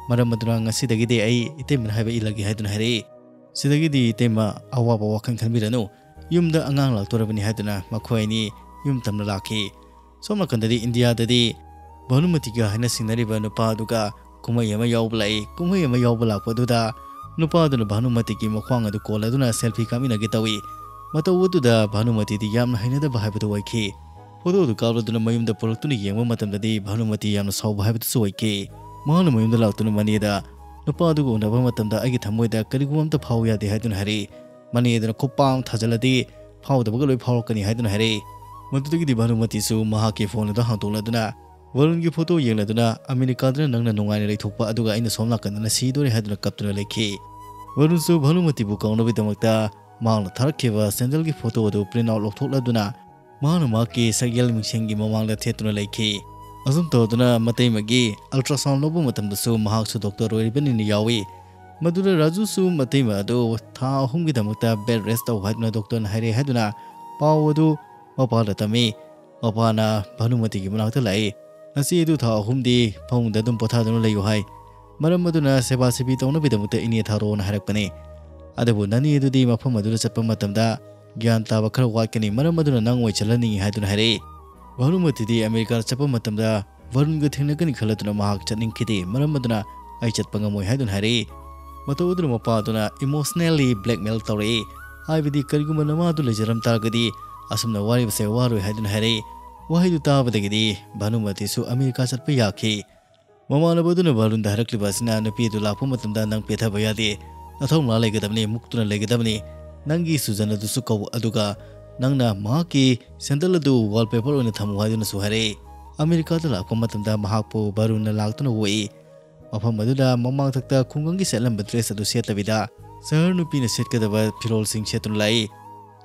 ꯃꯔꯝ ꯑꯗꯨꯅ ꯉꯁꯤꯗꯒꯤꯗꯤ ꯑꯩ ꯏꯇꯩꯃꯅ ꯍꯥꯏꯕ ꯏꯜꯂꯒꯦ" ꯍꯥꯏꯗꯨꯅ ꯍꯥꯏꯔꯛꯏ꯫ "ꯁꯤꯗꯒꯤꯗꯤ ꯏꯇꯩꯃ ꯑꯋꯥꯕ ꯋꯥꯈꯜ ꯈꯟꯕꯤꯔꯅꯨ, ꯌꯨꯝꯗ ꯑꯉꯥꯡ ꯂꯥꯛꯇꯣꯔꯕꯅꯤ" ꯍꯥꯏꯗꯨꯅ ꯃꯈꯣꯏ ꯑꯅꯤ ꯌꯨꯝ ꯇꯝꯅ ꯂꯥꯛꯈꯤ꯫ ꯁꯣꯝ ꯅꯥꯀꯟꯗꯗꯤ ꯏꯟꯗꯤꯌꯥꯗꯗꯤ ꯚꯥꯅꯨꯃꯇꯤꯒ ꯍꯥꯏꯅ ꯁꯤꯡꯅꯔꯤꯕ ꯅꯨꯄꯥ ꯑꯗꯨꯒ ꯀꯨꯝꯍꯩ ꯑꯃ ꯌꯥꯎꯕ ꯂꯥꯛꯏ꯫ ꯀꯨꯝꯍꯩ ꯑꯃ ꯌꯥꯎꯕ ꯂꯥꯛꯄ ꯑꯗꯨꯗ ꯅꯨꯄꯥ ꯑꯗꯨꯅ ꯚꯥꯅꯨꯃꯇꯤꯒꯤ ꯃꯈ꯭ꯋꯥꯡ ꯑꯗꯨ ꯀꯣꯜꯂꯗꯨꯅ ꯁꯦꯜꯐꯤ ꯀꯥꯞꯃꯤꯟꯅꯒꯦ ꯇꯧꯏ꯫ ꯃꯇꯧ ꯑꯗꯨꯗ ꯚꯥꯅꯨꯃꯇꯤꯗꯤ ꯌꯥꯝꯅ ꯍꯩꯅꯗꯕ ꯍꯥꯏꯕꯗꯨ ꯑꯣꯏꯈꯤ꯫ ꯐꯣꯇꯣ ꯑꯗꯨ ꯀꯥꯞꯂꯗꯨꯅ ꯃꯌꯨꯝꯗ ꯄꯨꯔꯛꯇꯨꯅ ꯌꯦꯡꯕ ꯃꯇꯝꯗꯗꯤ ꯚꯥꯅꯨꯃꯇꯤ ꯌꯥꯝꯅ ꯁꯥꯎꯕ ꯍꯥꯏꯕꯗꯨꯁꯨ ꯑꯣꯏꯈꯤ꯫ ꯃꯍꯥꯛꯅ ꯃꯌꯨꯝꯗ ꯂꯥꯛꯇꯨꯅ ꯃꯅꯦꯗ ꯅꯨꯄꯥ ꯑꯗꯨꯒ ꯎꯅꯕ ꯃꯇꯝꯗ ꯑꯩꯒꯤ ꯊꯃꯣꯏꯗ ꯀꯔꯤꯒꯨꯝꯕ ꯑꯝꯇ ꯐꯥꯎ ꯌꯥꯗꯦ ꯍꯥꯏꯗꯨꯅ ꯍꯥꯏꯔꯛꯏ꯫ ꯃꯅꯦ ꯑꯗꯨꯅ ꯈꯨꯄꯥꯡ ꯊꯥꯖꯤꯜꯂꯗꯤ ꯐꯥꯎꯗꯕꯒ ꯂꯣꯏ ꯐꯥꯎꯔꯛꯀꯅꯤ ꯍꯥꯏꯗꯨꯅ ꯍꯥꯏꯔꯛꯏ꯫ ꯃꯗꯨꯗꯒꯤꯗꯤ ꯚꯥꯅꯨꯃꯇꯤꯁꯨ ꯃꯍꯥꯛꯀꯤ ꯐꯣꯟ ꯑꯗꯨ ꯍꯥꯡꯗꯣꯛꯂꯗꯨꯅ ꯚꯔꯨꯟꯒꯤ ꯐꯣꯇꯣ ꯌꯦꯡꯂꯗꯨꯅ "ꯑꯃꯦꯔꯤꯀꯥꯗꯅ ꯅꯪꯅ ꯅꯨꯡꯉꯥꯏꯅ ꯂꯩꯊꯣꯛꯄ ꯑꯗꯨꯒ ꯑꯩꯅ ꯁꯣꯝ ꯅꯥꯀꯟꯗꯅ ꯁꯤꯗꯣꯔꯦ" ꯍꯥꯏꯗꯨꯅ ꯀꯞꯇꯨꯅ ꯂꯩꯈꯤ꯫ ꯚꯔꯨꯟꯁꯨ ꯚꯥꯅꯨꯃꯇꯤꯕꯨ ꯀꯥꯎꯅꯕꯒꯤꯗꯃꯛꯇ ꯃꯍꯥꯛꯅ ꯊꯥꯔꯛꯈꯤꯕ ꯁꯦꯟꯗꯜꯒꯤ ꯐꯣꯇꯣ ꯑꯗꯨ ꯄ꯭ꯔꯤꯟ ꯑꯥꯎꯠ ꯂꯧꯊꯣꯛꯂꯗꯨꯅ ꯃꯍꯥꯛꯅ ꯃꯍꯥꯛꯀꯤ ꯁꯛꯌꯦꯜ ꯃꯤꯡꯁꯦꯟꯒꯤ ꯃꯃꯥꯡꯗ ꯊꯦꯠꯇꯨꯅ ꯂꯩꯈꯤ꯫ ꯑꯁꯨꯝ ꯇꯧꯗꯨꯅ ꯃꯇꯩꯃꯒꯤ ꯑꯜꯇ꯭ꯔꯥꯁꯥꯎꯟ ꯂꯧꯕ ꯃꯇꯝꯗꯁꯨ ꯃꯍꯥꯛꯁꯨ ꯗꯣꯛꯇꯔ ꯑꯣꯏꯔꯤꯕꯅꯤꯅ ꯌꯥꯎꯏ꯫ ꯃꯗꯨꯗ ꯔꯥꯖꯨꯁꯨ ꯃꯇꯩꯃ ꯑꯗꯨ ꯊꯥ ꯑꯍꯨꯝꯒꯤꯗꯃꯛꯇ ꯕꯦꯗ ꯔꯦꯁ ꯇꯧ ꯍꯥꯏꯗꯨꯅ ꯗꯣꯛꯇꯔꯅ ꯍꯥꯏꯔꯛꯑꯦ ꯍꯥꯏꯗꯨꯅ ꯄꯥꯎ ꯑꯗꯨ ꯃꯄꯥꯗ ꯇꯝꯃꯤ꯫ ꯃꯄꯥꯅ ꯚꯥꯅꯨꯃꯇꯤꯒꯤ ꯃꯅꯥꯛꯇ ꯂꯥꯛꯏ꯫ "ꯅꯆꯦ ꯑꯗꯨ ꯊꯥ ꯑꯍꯨꯝꯗꯤ ꯐꯃꯨꯡꯗ ꯑꯗꯨꯝ ꯄꯣꯊꯥꯗꯨꯅ ꯂꯩꯌꯨ" ꯍꯥꯏ꯫ ꯃꯔꯝ ꯑꯗꯨꯅ ꯁꯦꯕꯥ ꯁꯦꯕꯤ ꯇꯧꯅꯕꯒꯤꯗꯃꯛꯇ ꯏꯅꯦ ꯊꯥꯔꯛꯑꯣꯅ ꯍꯥꯏꯔꯛꯄꯅꯤ꯫ ꯑꯗꯨꯕꯨ ꯅꯅꯦ ꯑꯗꯨꯗꯤ ꯃꯐꯝ ꯑꯗꯨꯗ ꯆꯠꯄ ꯃꯇꯝꯗ ꯒ꯭ꯌꯥꯟ ꯇꯥꯕ ꯈꯔ ꯋꯥꯠꯀꯅꯤ, ꯃꯔꯝ ꯑꯗꯨꯅ ꯅꯪ ꯑꯣꯏ ꯆꯠꯍꯟꯅꯤꯡꯏ ꯍꯥꯏꯗꯨꯅ ꯍꯥꯏꯔꯛꯏ꯫ ꯚꯥꯅꯨꯃꯇꯤꯗꯤ ꯑꯃꯦꯔꯤꯀꯥꯗ ꯆꯠꯄ ꯃꯇꯝꯗ ꯚꯔꯨꯟꯒ ꯊꯦꯡꯅꯒꯅꯤ ꯈꯜꯂꯗꯨꯅ ꯃꯍꯥꯛ ꯆꯠꯅꯤꯡꯈꯤꯗꯦ, ꯃꯔꯝ ꯑꯗꯨꯅ "ꯑꯩ ꯆꯠꯄ ꯉꯝꯃꯣꯏ" ꯍꯥꯏꯗꯨꯅ ꯍꯥꯏꯔꯛꯏ꯫ ꯃꯇꯧ ꯑꯗꯨꯅ ꯃꯄꯥ ꯑꯗꯨꯅ ꯏꯃꯣꯁꯅꯦꯜꯂꯤ ꯕ꯭ꯂꯦꯛꯃꯦꯜ ꯇꯧꯔꯛꯏ꯫ ꯍꯥꯏꯕꯗꯤ ꯀꯔꯤꯒꯨꯝꯕ ꯅꯃꯥ ꯑꯗꯨ ꯂꯩꯖꯔꯝ ꯇꯥꯔꯒꯗꯤ ꯑꯁꯨꯝꯅ ꯋꯥꯔꯤꯕꯁꯦ ꯋꯥꯔꯣꯏ ꯍꯥꯏꯗꯨꯅ ꯍꯥꯏꯔꯛꯏ꯫ ꯋꯥꯍꯩꯗꯨ ꯇꯥꯕꯗꯒꯤꯗꯤ ꯚꯥꯅꯨꯃꯇꯤꯁꯨ ꯑꯃꯦꯔꯤꯀꯥ ꯆꯠꯄ ꯌꯥꯈꯤ꯫ ꯃꯃꯥꯟꯅꯕ ꯑꯗꯨꯅ ꯚꯔꯨꯟꯗ ꯍꯥꯏꯔꯛꯂꯤꯕ ꯑꯁꯤꯅ ꯅꯨꯄꯤ ꯑꯗꯨ ꯂꯥꯛꯄ ꯃꯇꯝꯗ ꯅꯪ ꯄꯦꯊꯕ ꯌꯥꯗꯦ, ꯅꯊꯧꯅꯥ ꯂꯩꯒꯗꯕꯅꯤ, ꯃꯨꯛꯇꯨꯅ ꯂꯩꯒꯗꯕꯅꯤ, ꯅꯪꯒꯤ ꯁꯨꯖꯟ ꯑꯗꯨꯁꯨ ꯀꯧ, ꯑꯗꯨꯒ ꯅꯪꯅ ꯃꯍꯥꯛꯀꯤ ꯁꯦꯟꯗꯜ ꯑꯗꯨ ꯋꯥꯜꯄꯦꯄꯔ ꯑꯣꯏꯅ ꯊꯝꯃꯨ ꯍꯥꯏꯗꯨꯅꯁꯨ ꯍꯥꯏꯔꯛꯏ꯫ ꯑꯃꯦꯔꯤꯀꯥꯗ ꯂꯥꯛꯄ ꯃꯇꯝꯗ ꯃꯍꯥꯛꯄꯨ ꯚꯔꯨꯟꯅ ꯂꯥꯛꯇꯨꯅ ꯑꯣꯛꯏ꯫ ꯃꯐꯝ ꯑꯗꯨꯗ ꯃꯃꯥꯡꯊꯛꯇ ꯈꯨꯡꯒꯪꯒꯤ ꯁꯦꯠꯂꯝꯕ ꯗ꯭ꯔꯦꯁ ꯑꯗꯨ ꯁꯦꯠꯇꯕꯤꯗ ꯁꯍꯔ ꯅꯨꯄꯤꯅ ꯁꯦꯠꯀꯗꯕ ꯐꯤꯔꯣꯜꯁꯤꯡ ꯁꯦꯠꯇꯨꯅ ꯂꯥꯛꯏ꯫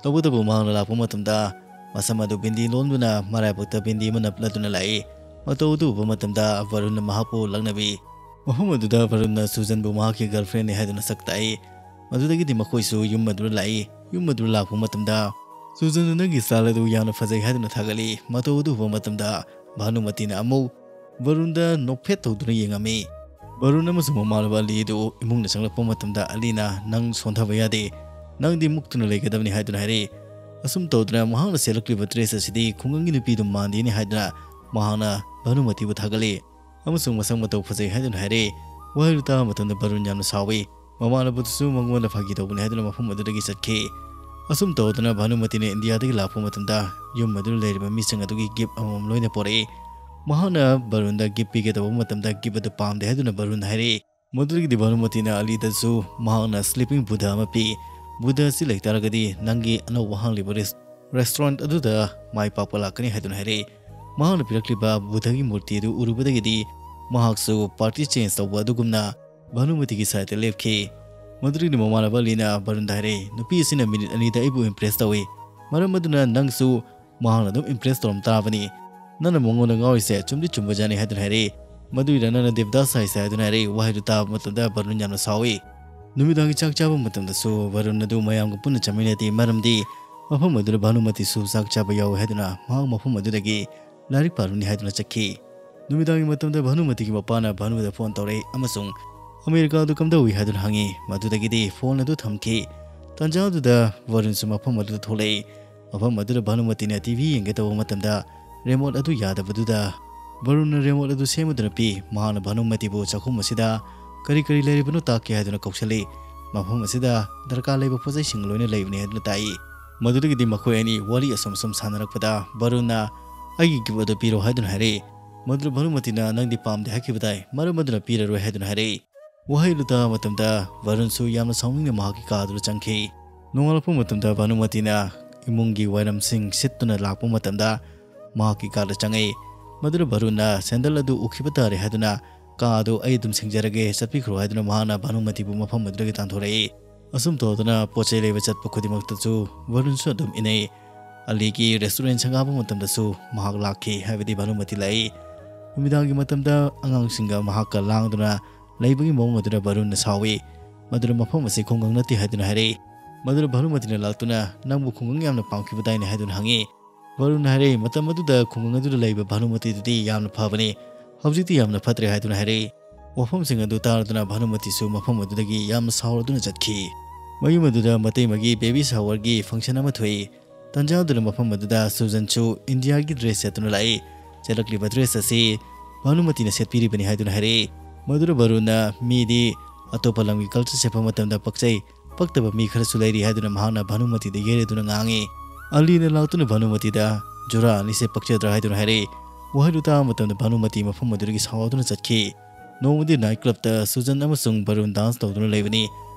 ꯇꯧꯕꯇꯕꯨ ꯃꯍꯥꯛꯅ ꯂꯥꯛꯄ ꯃꯇꯝꯗ ꯃꯁꯝ ꯑꯗꯨ ꯕꯤꯟꯗꯤ ꯂꯣꯟꯗꯨꯅ ꯃꯔꯥꯏꯕꯛꯇ ꯕꯤꯟꯗꯤ ꯑꯃ ꯅꯞꯂꯗꯨꯅ ꯂꯥꯛꯏ꯫ ꯃꯇꯧ ꯑꯗꯨ ꯎꯕ ꯃꯇꯝꯗ ꯚꯔꯨꯟꯅ ꯃꯍꯥꯛꯄꯨ ꯂꯛꯅꯕꯤ꯫ ꯃꯐꯝ ꯑꯗꯨꯗ ꯚꯔꯨꯟꯅ ꯁꯨꯖꯟꯕꯨ ꯃꯍꯥꯛꯀꯤ ꯒꯔꯜꯐ꯭ꯔꯦꯟꯅꯤ ꯍꯥꯏꯗꯨꯅ ꯁꯛ ꯇꯥꯛꯏ꯫ ꯃꯗꯨꯗꯒꯤꯗꯤ ꯃꯈꯣꯏꯁꯨ ꯌꯨꯝ ꯑꯗꯨꯗ ꯂꯥꯛꯏ꯫ ꯌꯨꯝ ꯑꯗꯨꯗ ꯂꯥꯛꯄ ꯃꯇꯝꯗ ꯁꯨꯖꯟꯅ ꯅꯪꯒꯤ ꯁ꯭ꯇꯥꯏꯜ ꯑꯗꯨ ꯌꯥꯝꯅ ꯐꯖꯩ ꯍꯥꯏꯗꯨꯅ ꯊꯥꯒꯠꯂꯤ꯫ ꯃꯇꯧ ꯑꯗꯨ ꯎꯕ ꯃꯇꯝꯗ ꯚꯥꯅꯨꯃꯇꯤꯅ ꯑꯃꯨꯛ ꯚꯔꯨꯟꯗ ꯅꯣꯛꯐꯦꯠ ꯇꯧꯗꯨꯅ ꯌꯦꯡꯉꯝꯃꯤ꯫ ꯚꯔꯨꯟ ꯑꯃꯁꯨꯡ ꯃꯃꯥꯟꯅꯕ ꯑꯂꯤ ꯑꯗꯨ ꯏꯃꯨꯡꯗ ꯆꯪꯂꯛꯄ ꯃꯇꯝꯗ ꯑꯂꯤꯅ, "ꯅꯪ ꯁꯣꯟꯊꯕ ꯌꯥꯗꯦ, ꯅꯪꯗꯤ ꯃꯨꯛꯇꯨꯅ ꯂꯩꯒꯗꯕꯅꯤ" ꯍꯥꯏꯗꯨꯅ ꯍꯥꯏꯔꯛꯏ꯫ ꯑꯁꯨꯝ ꯇꯧꯗꯨꯅ ꯃꯍꯥꯛꯅ ꯁꯦꯠꯂꯛꯂꯤꯕ ꯗ꯭ꯔꯦꯁ ꯑꯁꯤꯗꯤ ꯈꯨꯡꯒꯪꯒꯤ ꯅꯨꯄꯤꯗꯨ ꯃꯥꯟꯗꯦꯅꯤ ꯍꯥꯏꯗꯨꯅ ꯃꯍꯥꯛꯅ ꯚꯥꯅꯨꯃꯇꯤꯕꯨ ꯊꯥꯒꯠꯂꯤ ꯑꯃꯁꯨꯡ ꯃꯁꯛ ꯃꯇꯧ ꯐꯖꯩ ꯍꯥꯏꯗꯨꯅ ꯍꯥꯏꯔꯛꯏ꯫ ꯋꯥꯍꯩꯗꯨ ꯇꯥꯕ ꯃꯇꯝꯗ ꯚꯔꯨꯟ ꯌꯥꯝꯅ ꯁꯥꯎꯏ꯫ ꯃꯃꯥꯟꯅꯕꯗꯨꯁꯨ ꯃꯉꯣꯟꯗ ꯐꯥꯒꯤ ꯇꯧꯕꯅꯤ ꯍꯥꯏꯗꯨꯅ ꯃꯐꯝ ꯑꯗꯨꯗꯒꯤ ꯆꯠꯈꯤ꯫ ꯑꯁꯨꯝ ꯇꯧꯗꯨꯅ ꯚꯥꯅꯨꯃꯇꯤꯅ ꯏꯟꯗꯤꯌꯥꯗꯒꯤ ꯂꯥꯛꯄ ꯃꯇꯝꯗ ꯌꯨꯝ ꯑꯗꯨꯗ ꯂꯩꯔꯤꯕ ꯃꯤꯁꯤꯡ ꯑꯗꯨꯒꯤ ꯒꯤꯐ ꯑꯃꯃꯝ ꯂꯣꯏꯅ ꯄꯣꯔꯛꯏ꯫ ꯃꯍꯥꯛꯅ ꯚꯔꯨꯟꯗ ꯒꯤꯐ ꯄꯤꯒꯦ ꯇꯧꯕ ꯃꯇꯝꯗ ꯒꯤꯐ ꯑꯗꯨ ꯄꯥꯝꯗꯦ ꯍꯥꯏꯗꯨꯅ ꯚꯔꯨꯟ ꯍꯥꯏꯔꯛꯏ꯫ ꯃꯗꯨꯗꯒꯤꯗꯤ ꯚꯥꯅꯨꯃꯇꯤꯅ ꯑꯂꯤꯗꯁꯨ ꯃꯍꯥꯛꯅ ꯁ꯭ꯂꯤꯄꯤꯡ ꯕꯨꯙ ꯑꯃ ꯄꯤ꯫ "ꯕꯨꯙ ꯑꯁꯤ ꯂꯩꯇꯥꯔꯒꯗꯤ ꯅꯪꯒꯤ ꯑꯅꯧꯕ ꯍꯥꯡꯂꯤꯕ ꯔꯦꯁ-, ꯔꯦꯁꯇꯨꯔꯦꯟꯠ ꯑꯗꯨꯗ ꯃꯥꯏ ꯄꯥꯛꯄ ꯂꯥꯛꯀꯅꯤ" ꯍꯥꯏꯗꯨꯅ ꯍꯥꯏꯔꯛꯏ꯫ ꯃꯍꯥꯛꯅ ꯄꯤꯔꯛꯂꯤꯕ ꯕꯨꯙꯒꯤ ꯃꯨꯔꯇꯤ ꯑꯗꯨ ꯎꯔꯨꯕꯗꯒꯤꯗꯤ ꯃꯍꯥꯛꯁꯨ ꯄꯥꯔꯇꯤ ꯆꯦꯟꯖ ꯇꯧꯕ ꯑꯗꯨꯒꯨꯝꯅ ꯚꯥꯅꯨꯃꯇꯤꯒꯤ ꯁꯥꯏꯗꯇ ꯂꯦꯞꯈꯤ꯫ ꯃꯗꯨꯗꯒꯤꯗꯤ ꯃꯃꯥꯟꯅꯕ ꯑꯂꯤꯅ ꯚꯔꯨꯟꯗ ꯍꯥꯏꯔꯛꯏ, "ꯅꯨꯄꯤ ꯑꯁꯤꯅ ꯃꯤꯅꯤꯠ ꯑꯅꯤꯗ ꯑꯩꯕꯨ ꯏꯝꯄ꯭ꯔꯦꯁ ꯇꯧꯏ, ꯃꯔꯝ ꯑꯗꯨꯅ ꯅꯪꯁꯨ ꯃꯍꯥꯛꯅ ꯑꯗꯨꯝ ꯏꯝꯄ꯭ꯔꯦꯁ ꯇꯧꯔꯝ ꯇꯥꯕꯅꯤ꯫ ꯅꯪꯅ ꯃꯉꯣꯟꯗ ꯉꯥꯎꯔꯤꯁꯦ ꯆꯨꯝꯗꯤ ꯆꯨꯝꯕꯖꯥꯠꯅꯤ" ꯍꯥꯏꯗꯨꯅ ꯍꯥꯏꯔꯛꯏ꯫ ꯃꯗꯨꯏꯗ ꯅꯪꯅ ꯗꯦꯕꯗꯥꯁ ꯍꯥꯏꯁꯦ ꯍꯥꯏꯗꯨꯅ ꯍꯥꯏꯔꯛꯏ꯫ ꯋꯥꯍꯩꯗꯨ ꯇꯥꯕ ꯃꯇꯝꯗ ꯚꯔꯨꯟ ꯌꯥꯝꯅ ꯁꯥꯎꯏ꯫ ꯅꯨꯃꯤꯗꯥꯡꯒꯤ ꯆꯥꯛ ꯆꯥꯕ ꯃꯇꯝꯗꯁꯨ ꯚꯔꯨꯟ ꯑꯗꯨ ꯃꯌꯥꯝꯒ ꯄꯨꯟꯅ ꯆꯥꯃꯤꯟꯅꯗꯦ, ꯃꯔꯝꯗꯤ ꯃꯐꯝ ꯑꯗꯨꯗ ꯚꯥꯅꯨꯃꯇꯤꯁꯨ ꯆꯥꯛ ꯆꯥꯕ ꯌꯥꯎꯏ ꯍꯥꯏꯗꯨꯅ ꯃꯍꯥꯛ ꯃꯐꯝ ꯑꯗꯨꯗꯒꯤ ꯂꯥꯏꯔꯤꯛ ꯄꯥꯔꯨꯅꯤ ꯍꯥꯏꯗꯨꯅ ꯆꯠꯈꯤ꯫ ꯅꯨꯃꯤꯗꯥꯡꯒꯤ ꯃꯇꯝꯗ ꯚꯥꯅꯨꯃꯇꯤꯒꯤ ꯃꯄꯥꯅ ꯚꯥꯅꯨꯗ ꯐꯣꯟ ꯇꯧꯔꯛꯏ ꯑꯃꯁꯨꯡ ꯑꯃꯦꯔꯤꯀꯥꯗꯨ ꯀꯝꯗꯧꯏ ꯍꯥꯏꯗꯨꯅ ꯍꯪꯉꯤ꯫ ꯃꯗꯨꯗꯒꯤꯗꯤ ꯐꯣꯟ ꯑꯗꯨ ꯊꯝꯈꯤ꯫ ꯇꯥꯟꯖꯥ ꯑꯗꯨꯗ ꯚꯔꯨꯟꯁꯨ ꯃꯐꯝ ꯑꯗꯨꯗ ꯊꯣꯛꯂꯛꯏ꯫ ꯃꯐꯝ ꯑꯗꯨꯗ ꯚꯥꯅꯨꯃꯇꯤꯅ ꯇꯤ ꯚꯤ ꯌꯦꯡꯒꯦ ꯇꯧꯕ ꯃꯇꯝꯗ ꯔꯦꯃꯣꯠ ꯑꯗꯨ ꯌꯥꯗꯕꯗꯨꯗ ꯚꯔꯨꯟꯅ ꯔꯦꯃꯣꯠ ꯑꯗꯨ ꯁꯦꯝꯃꯗꯨꯅ ꯄꯤ꯫ ꯃꯍꯥꯛꯅ ꯚꯥꯅꯨꯃꯇꯤꯕꯨ ꯆꯥꯛꯈꯨꯝ ꯑꯁꯤꯗ ꯀꯔꯤ ꯀꯔꯤ ꯂꯩꯔꯤꯕꯅꯣ ꯇꯥꯛꯀꯦ ꯍꯥꯏꯗꯨꯅ ꯀꯧꯁꯜꯂꯤ꯫ ꯃꯐꯝ ꯑꯁꯤꯗ ꯗꯔꯀꯥꯔ ꯂꯩꯕ ꯄꯣꯠꯆꯩꯁꯤꯡ ꯂꯣꯏꯅ ꯂꯩꯕꯅꯤ ꯍꯥꯏꯗꯨꯅ ꯇꯥꯛꯏ꯫ ꯃꯗꯨꯗꯒꯤꯗꯤ ꯃꯈꯣꯏ ꯑꯅꯤ ꯋꯥꯔꯤ ꯑꯁꯨꯝ ꯑꯁꯨꯝ ꯁꯥꯟꯅꯔꯛꯄꯗ ꯚꯔꯨꯟꯅ ꯑꯩꯒꯤ ꯒꯤꯐ ꯑꯗꯨ ꯄꯤꯔꯣ ꯍꯥꯏꯗꯨꯅ ꯍꯥꯏꯔꯛꯏ꯫ ꯃꯗꯨꯗ ꯚꯥꯅꯨꯃꯇꯤꯅ ꯅꯪꯗꯤ ꯄꯥꯝꯗꯦ ꯍꯥꯏꯈꯤꯕꯗꯥꯏ, ꯃꯔꯝ ꯑꯗꯨꯅ ꯄꯤꯔꯔꯣꯏ ꯍꯥꯏꯗꯨꯅ ꯍꯥꯏꯔꯛꯏ꯫ ꯋꯥꯍꯩꯗꯨ ꯇꯥꯕ ꯃꯇꯝꯗ ꯚꯔꯨꯟꯁꯨ ꯌꯥꯝꯅ ꯁꯥꯎꯅꯤꯡꯅ ꯃꯍꯥꯛꯀꯤ ꯀꯥ ꯑꯗꯨꯗ ꯆꯪꯈꯤ꯫ ꯅꯣꯡꯉꯥꯜꯂꯛꯄ ꯃꯇꯝꯗ ꯚꯥꯅꯨꯃꯇꯤꯅ ꯏꯃꯨꯡꯒꯤ ꯋꯥꯏꯔꯝꯁꯤꯡ ꯁꯤꯠꯇꯨꯅ ꯂꯥꯛꯄ ꯃꯇꯝꯗ ꯃꯍꯥꯛꯀꯤ ꯀꯥꯗ ꯆꯪꯉꯛꯏ꯫ ꯃꯗꯨꯗ ꯚꯔꯨꯟꯅ ꯁꯦꯟꯗꯜ ꯑꯗꯨ ꯎꯈꯤꯕ ꯇꯥꯔꯦ ꯍꯥꯏꯗꯨꯅ ꯀꯥ ꯑꯗꯨ ꯑꯩ ꯑꯗꯨꯝ ꯁꯦꯡꯖꯔꯒꯦ, ꯆꯠꯄꯤꯈ꯭ꯔꯣ ꯍꯥꯏꯗꯨꯅ ꯃꯍꯥꯛꯅ ꯚꯥꯅꯨꯃꯇꯤꯕꯨ ꯃꯐꯝ ꯑꯗꯨꯗꯒꯤ ꯇꯥꯟꯊꯣꯔꯛꯏ꯫ ꯑꯁꯨꯝ ꯇꯧꯗꯨꯅ ꯄꯣꯠ ꯆꯩ ꯂꯩꯕ ꯆꯠꯄ ꯈꯨꯗꯤꯡꯃꯛꯇꯁꯨ ꯚꯔꯨꯟꯁꯨ ꯑꯗꯨꯝ ꯏꯟꯅꯩ꯫ ꯑꯂꯤꯒꯤ ꯔꯦꯁꯇꯨꯔꯦꯟ ꯁꯪꯒꯥꯕ ꯃꯇꯝꯗꯁꯨ ꯃꯍꯥꯛ ꯂꯥꯛꯈꯤ, ꯍꯥꯏꯕꯗꯤ ꯚꯥꯅꯨꯃꯇꯤ ꯂꯥꯛꯏ꯫ ꯅꯨꯃꯤꯗꯥꯡꯒꯤ ꯃꯇꯝꯗ ꯑꯉꯥꯡꯁꯤꯡꯒ ꯃꯍꯥꯛꯀ ꯂꯥꯡꯗꯨꯅ ꯂꯩꯕꯒꯤ ꯃꯑꯣꯡ ꯑꯗꯨꯗ ꯕꯔꯨꯟꯅ ꯁꯥꯎꯏ꯫ ꯃꯗꯨꯗ ꯃꯐꯝ ꯑꯁꯤ ꯈꯨꯡꯒꯪ ꯅꯠꯇꯦ ꯍꯥꯏꯗꯨꯅ ꯍꯥꯏꯔꯛꯏ꯫ ꯃꯗꯨꯗ ꯚꯥꯅꯨꯃꯇꯤꯅ ꯂꯥꯛꯇꯨꯅ, "ꯅꯪꯕꯨ ꯈꯨꯡꯒꯪ ꯌꯥꯝꯅ ꯄꯥꯝꯈꯤꯕꯗꯥꯏꯅꯦ?" ꯍꯥꯏꯗꯨꯅ ꯍꯪꯉꯤ꯫ ꯕꯔꯨꯟꯅ ꯍꯥꯏꯔꯛꯏ, "ꯃꯇꯝ ꯑꯗꯨꯗ ꯈꯨꯡꯒꯪ ꯑꯗꯨꯗ ꯂꯩꯕ ꯚꯥꯅꯨꯃꯇꯤꯗꯨꯗꯤ ꯌꯥꯝꯅ ꯐꯕꯅꯤ, ꯍꯧꯖꯤꯛꯇꯤ ꯌꯥꯝꯅ ꯐꯠꯇ꯭ꯔꯦ" ꯍꯥꯏꯗꯨꯅ ꯍꯥꯏꯔꯛꯏ꯫ ꯋꯥꯐꯝꯁꯤꯡ ꯑꯗꯨ ꯇꯥꯔꯗꯨꯅ ꯚꯥꯅꯨꯃꯇꯤꯁꯨ ꯃꯐꯝ ꯑꯗꯨꯗꯒꯤ ꯌꯥꯝꯅ ꯁꯥꯎꯔꯗꯨꯅ ꯆꯠꯈꯤ꯫ ꯃꯌꯨꯝ ꯑꯗꯨꯗ ꯃꯇꯩꯃꯒꯤ baby showerꯒꯤ function ꯑꯃ ꯊꯣꯛꯏ꯫ ꯇꯟꯖꯥ ꯑꯗꯨꯅ ꯃꯐꯝ ꯑꯗꯨꯗ ꯁꯨꯖꯟꯁꯨ ꯏꯟꯗꯤꯌꯥꯒꯤ dress ꯁꯦꯠꯇꯨꯅ ꯂꯥꯛꯏ꯫ ꯁꯦꯠꯂꯛꯂꯤꯕ dress ꯑꯁꯤ ꯚꯥꯅꯨꯃꯇꯤꯅ ꯁꯦꯠꯄꯤꯔꯤꯕꯅꯤ ꯍꯥꯏꯗꯨꯅ ꯍꯥꯏꯔꯛꯏ꯫ ꯃꯗꯨꯗ ꯕꯔꯨꯟꯅ, "ꯃꯤꯗꯤ ꯑꯇꯣꯞꯄ ꯂꯝꯒꯤ culture ꯁꯦꯠꯄ ꯃꯇꯝꯗ ꯄꯛꯆꯩ, ꯄꯛꯇꯕ ꯃꯤ ꯈꯔꯁꯨ ꯂꯩꯔꯤ" ꯍꯥꯏꯗꯨꯅ ꯃꯍꯥꯛꯅ ꯚꯥꯅꯨꯃꯇꯤꯗ ꯌꯩꯔꯗꯨꯅ ꯉꯥꯡꯉꯤ꯫ ꯑꯂꯤꯅ ꯂꯥꯛꯇꯨꯅ ꯚꯥꯅꯨꯃꯇꯤꯗ, "ꯖꯨꯔꯥ ꯑꯅꯤꯁꯦ ꯄꯛꯆꯗ꯭ꯔꯥ?" ꯍꯥꯏꯗꯨꯅ ꯍꯥꯏꯔꯛꯏ꯫ ꯋꯥꯍꯩꯗꯨ ꯇꯥꯕ ꯃꯇꯝꯗ ꯚꯥꯅꯨꯃꯇꯤ ꯃꯐꯝ ꯑꯗꯨꯗꯒꯤ ꯁꯥꯎꯗꯨꯅ ꯆꯠꯈꯤ꯫ ꯅꯣꯡꯃꯗꯤ night clubꯇ ꯁꯨꯖꯟ ꯑꯃꯁꯨꯡ ꯕꯔꯨꯟ dance ꯇꯧꯗꯨꯅ ꯂꯩꯕꯅꯤ꯫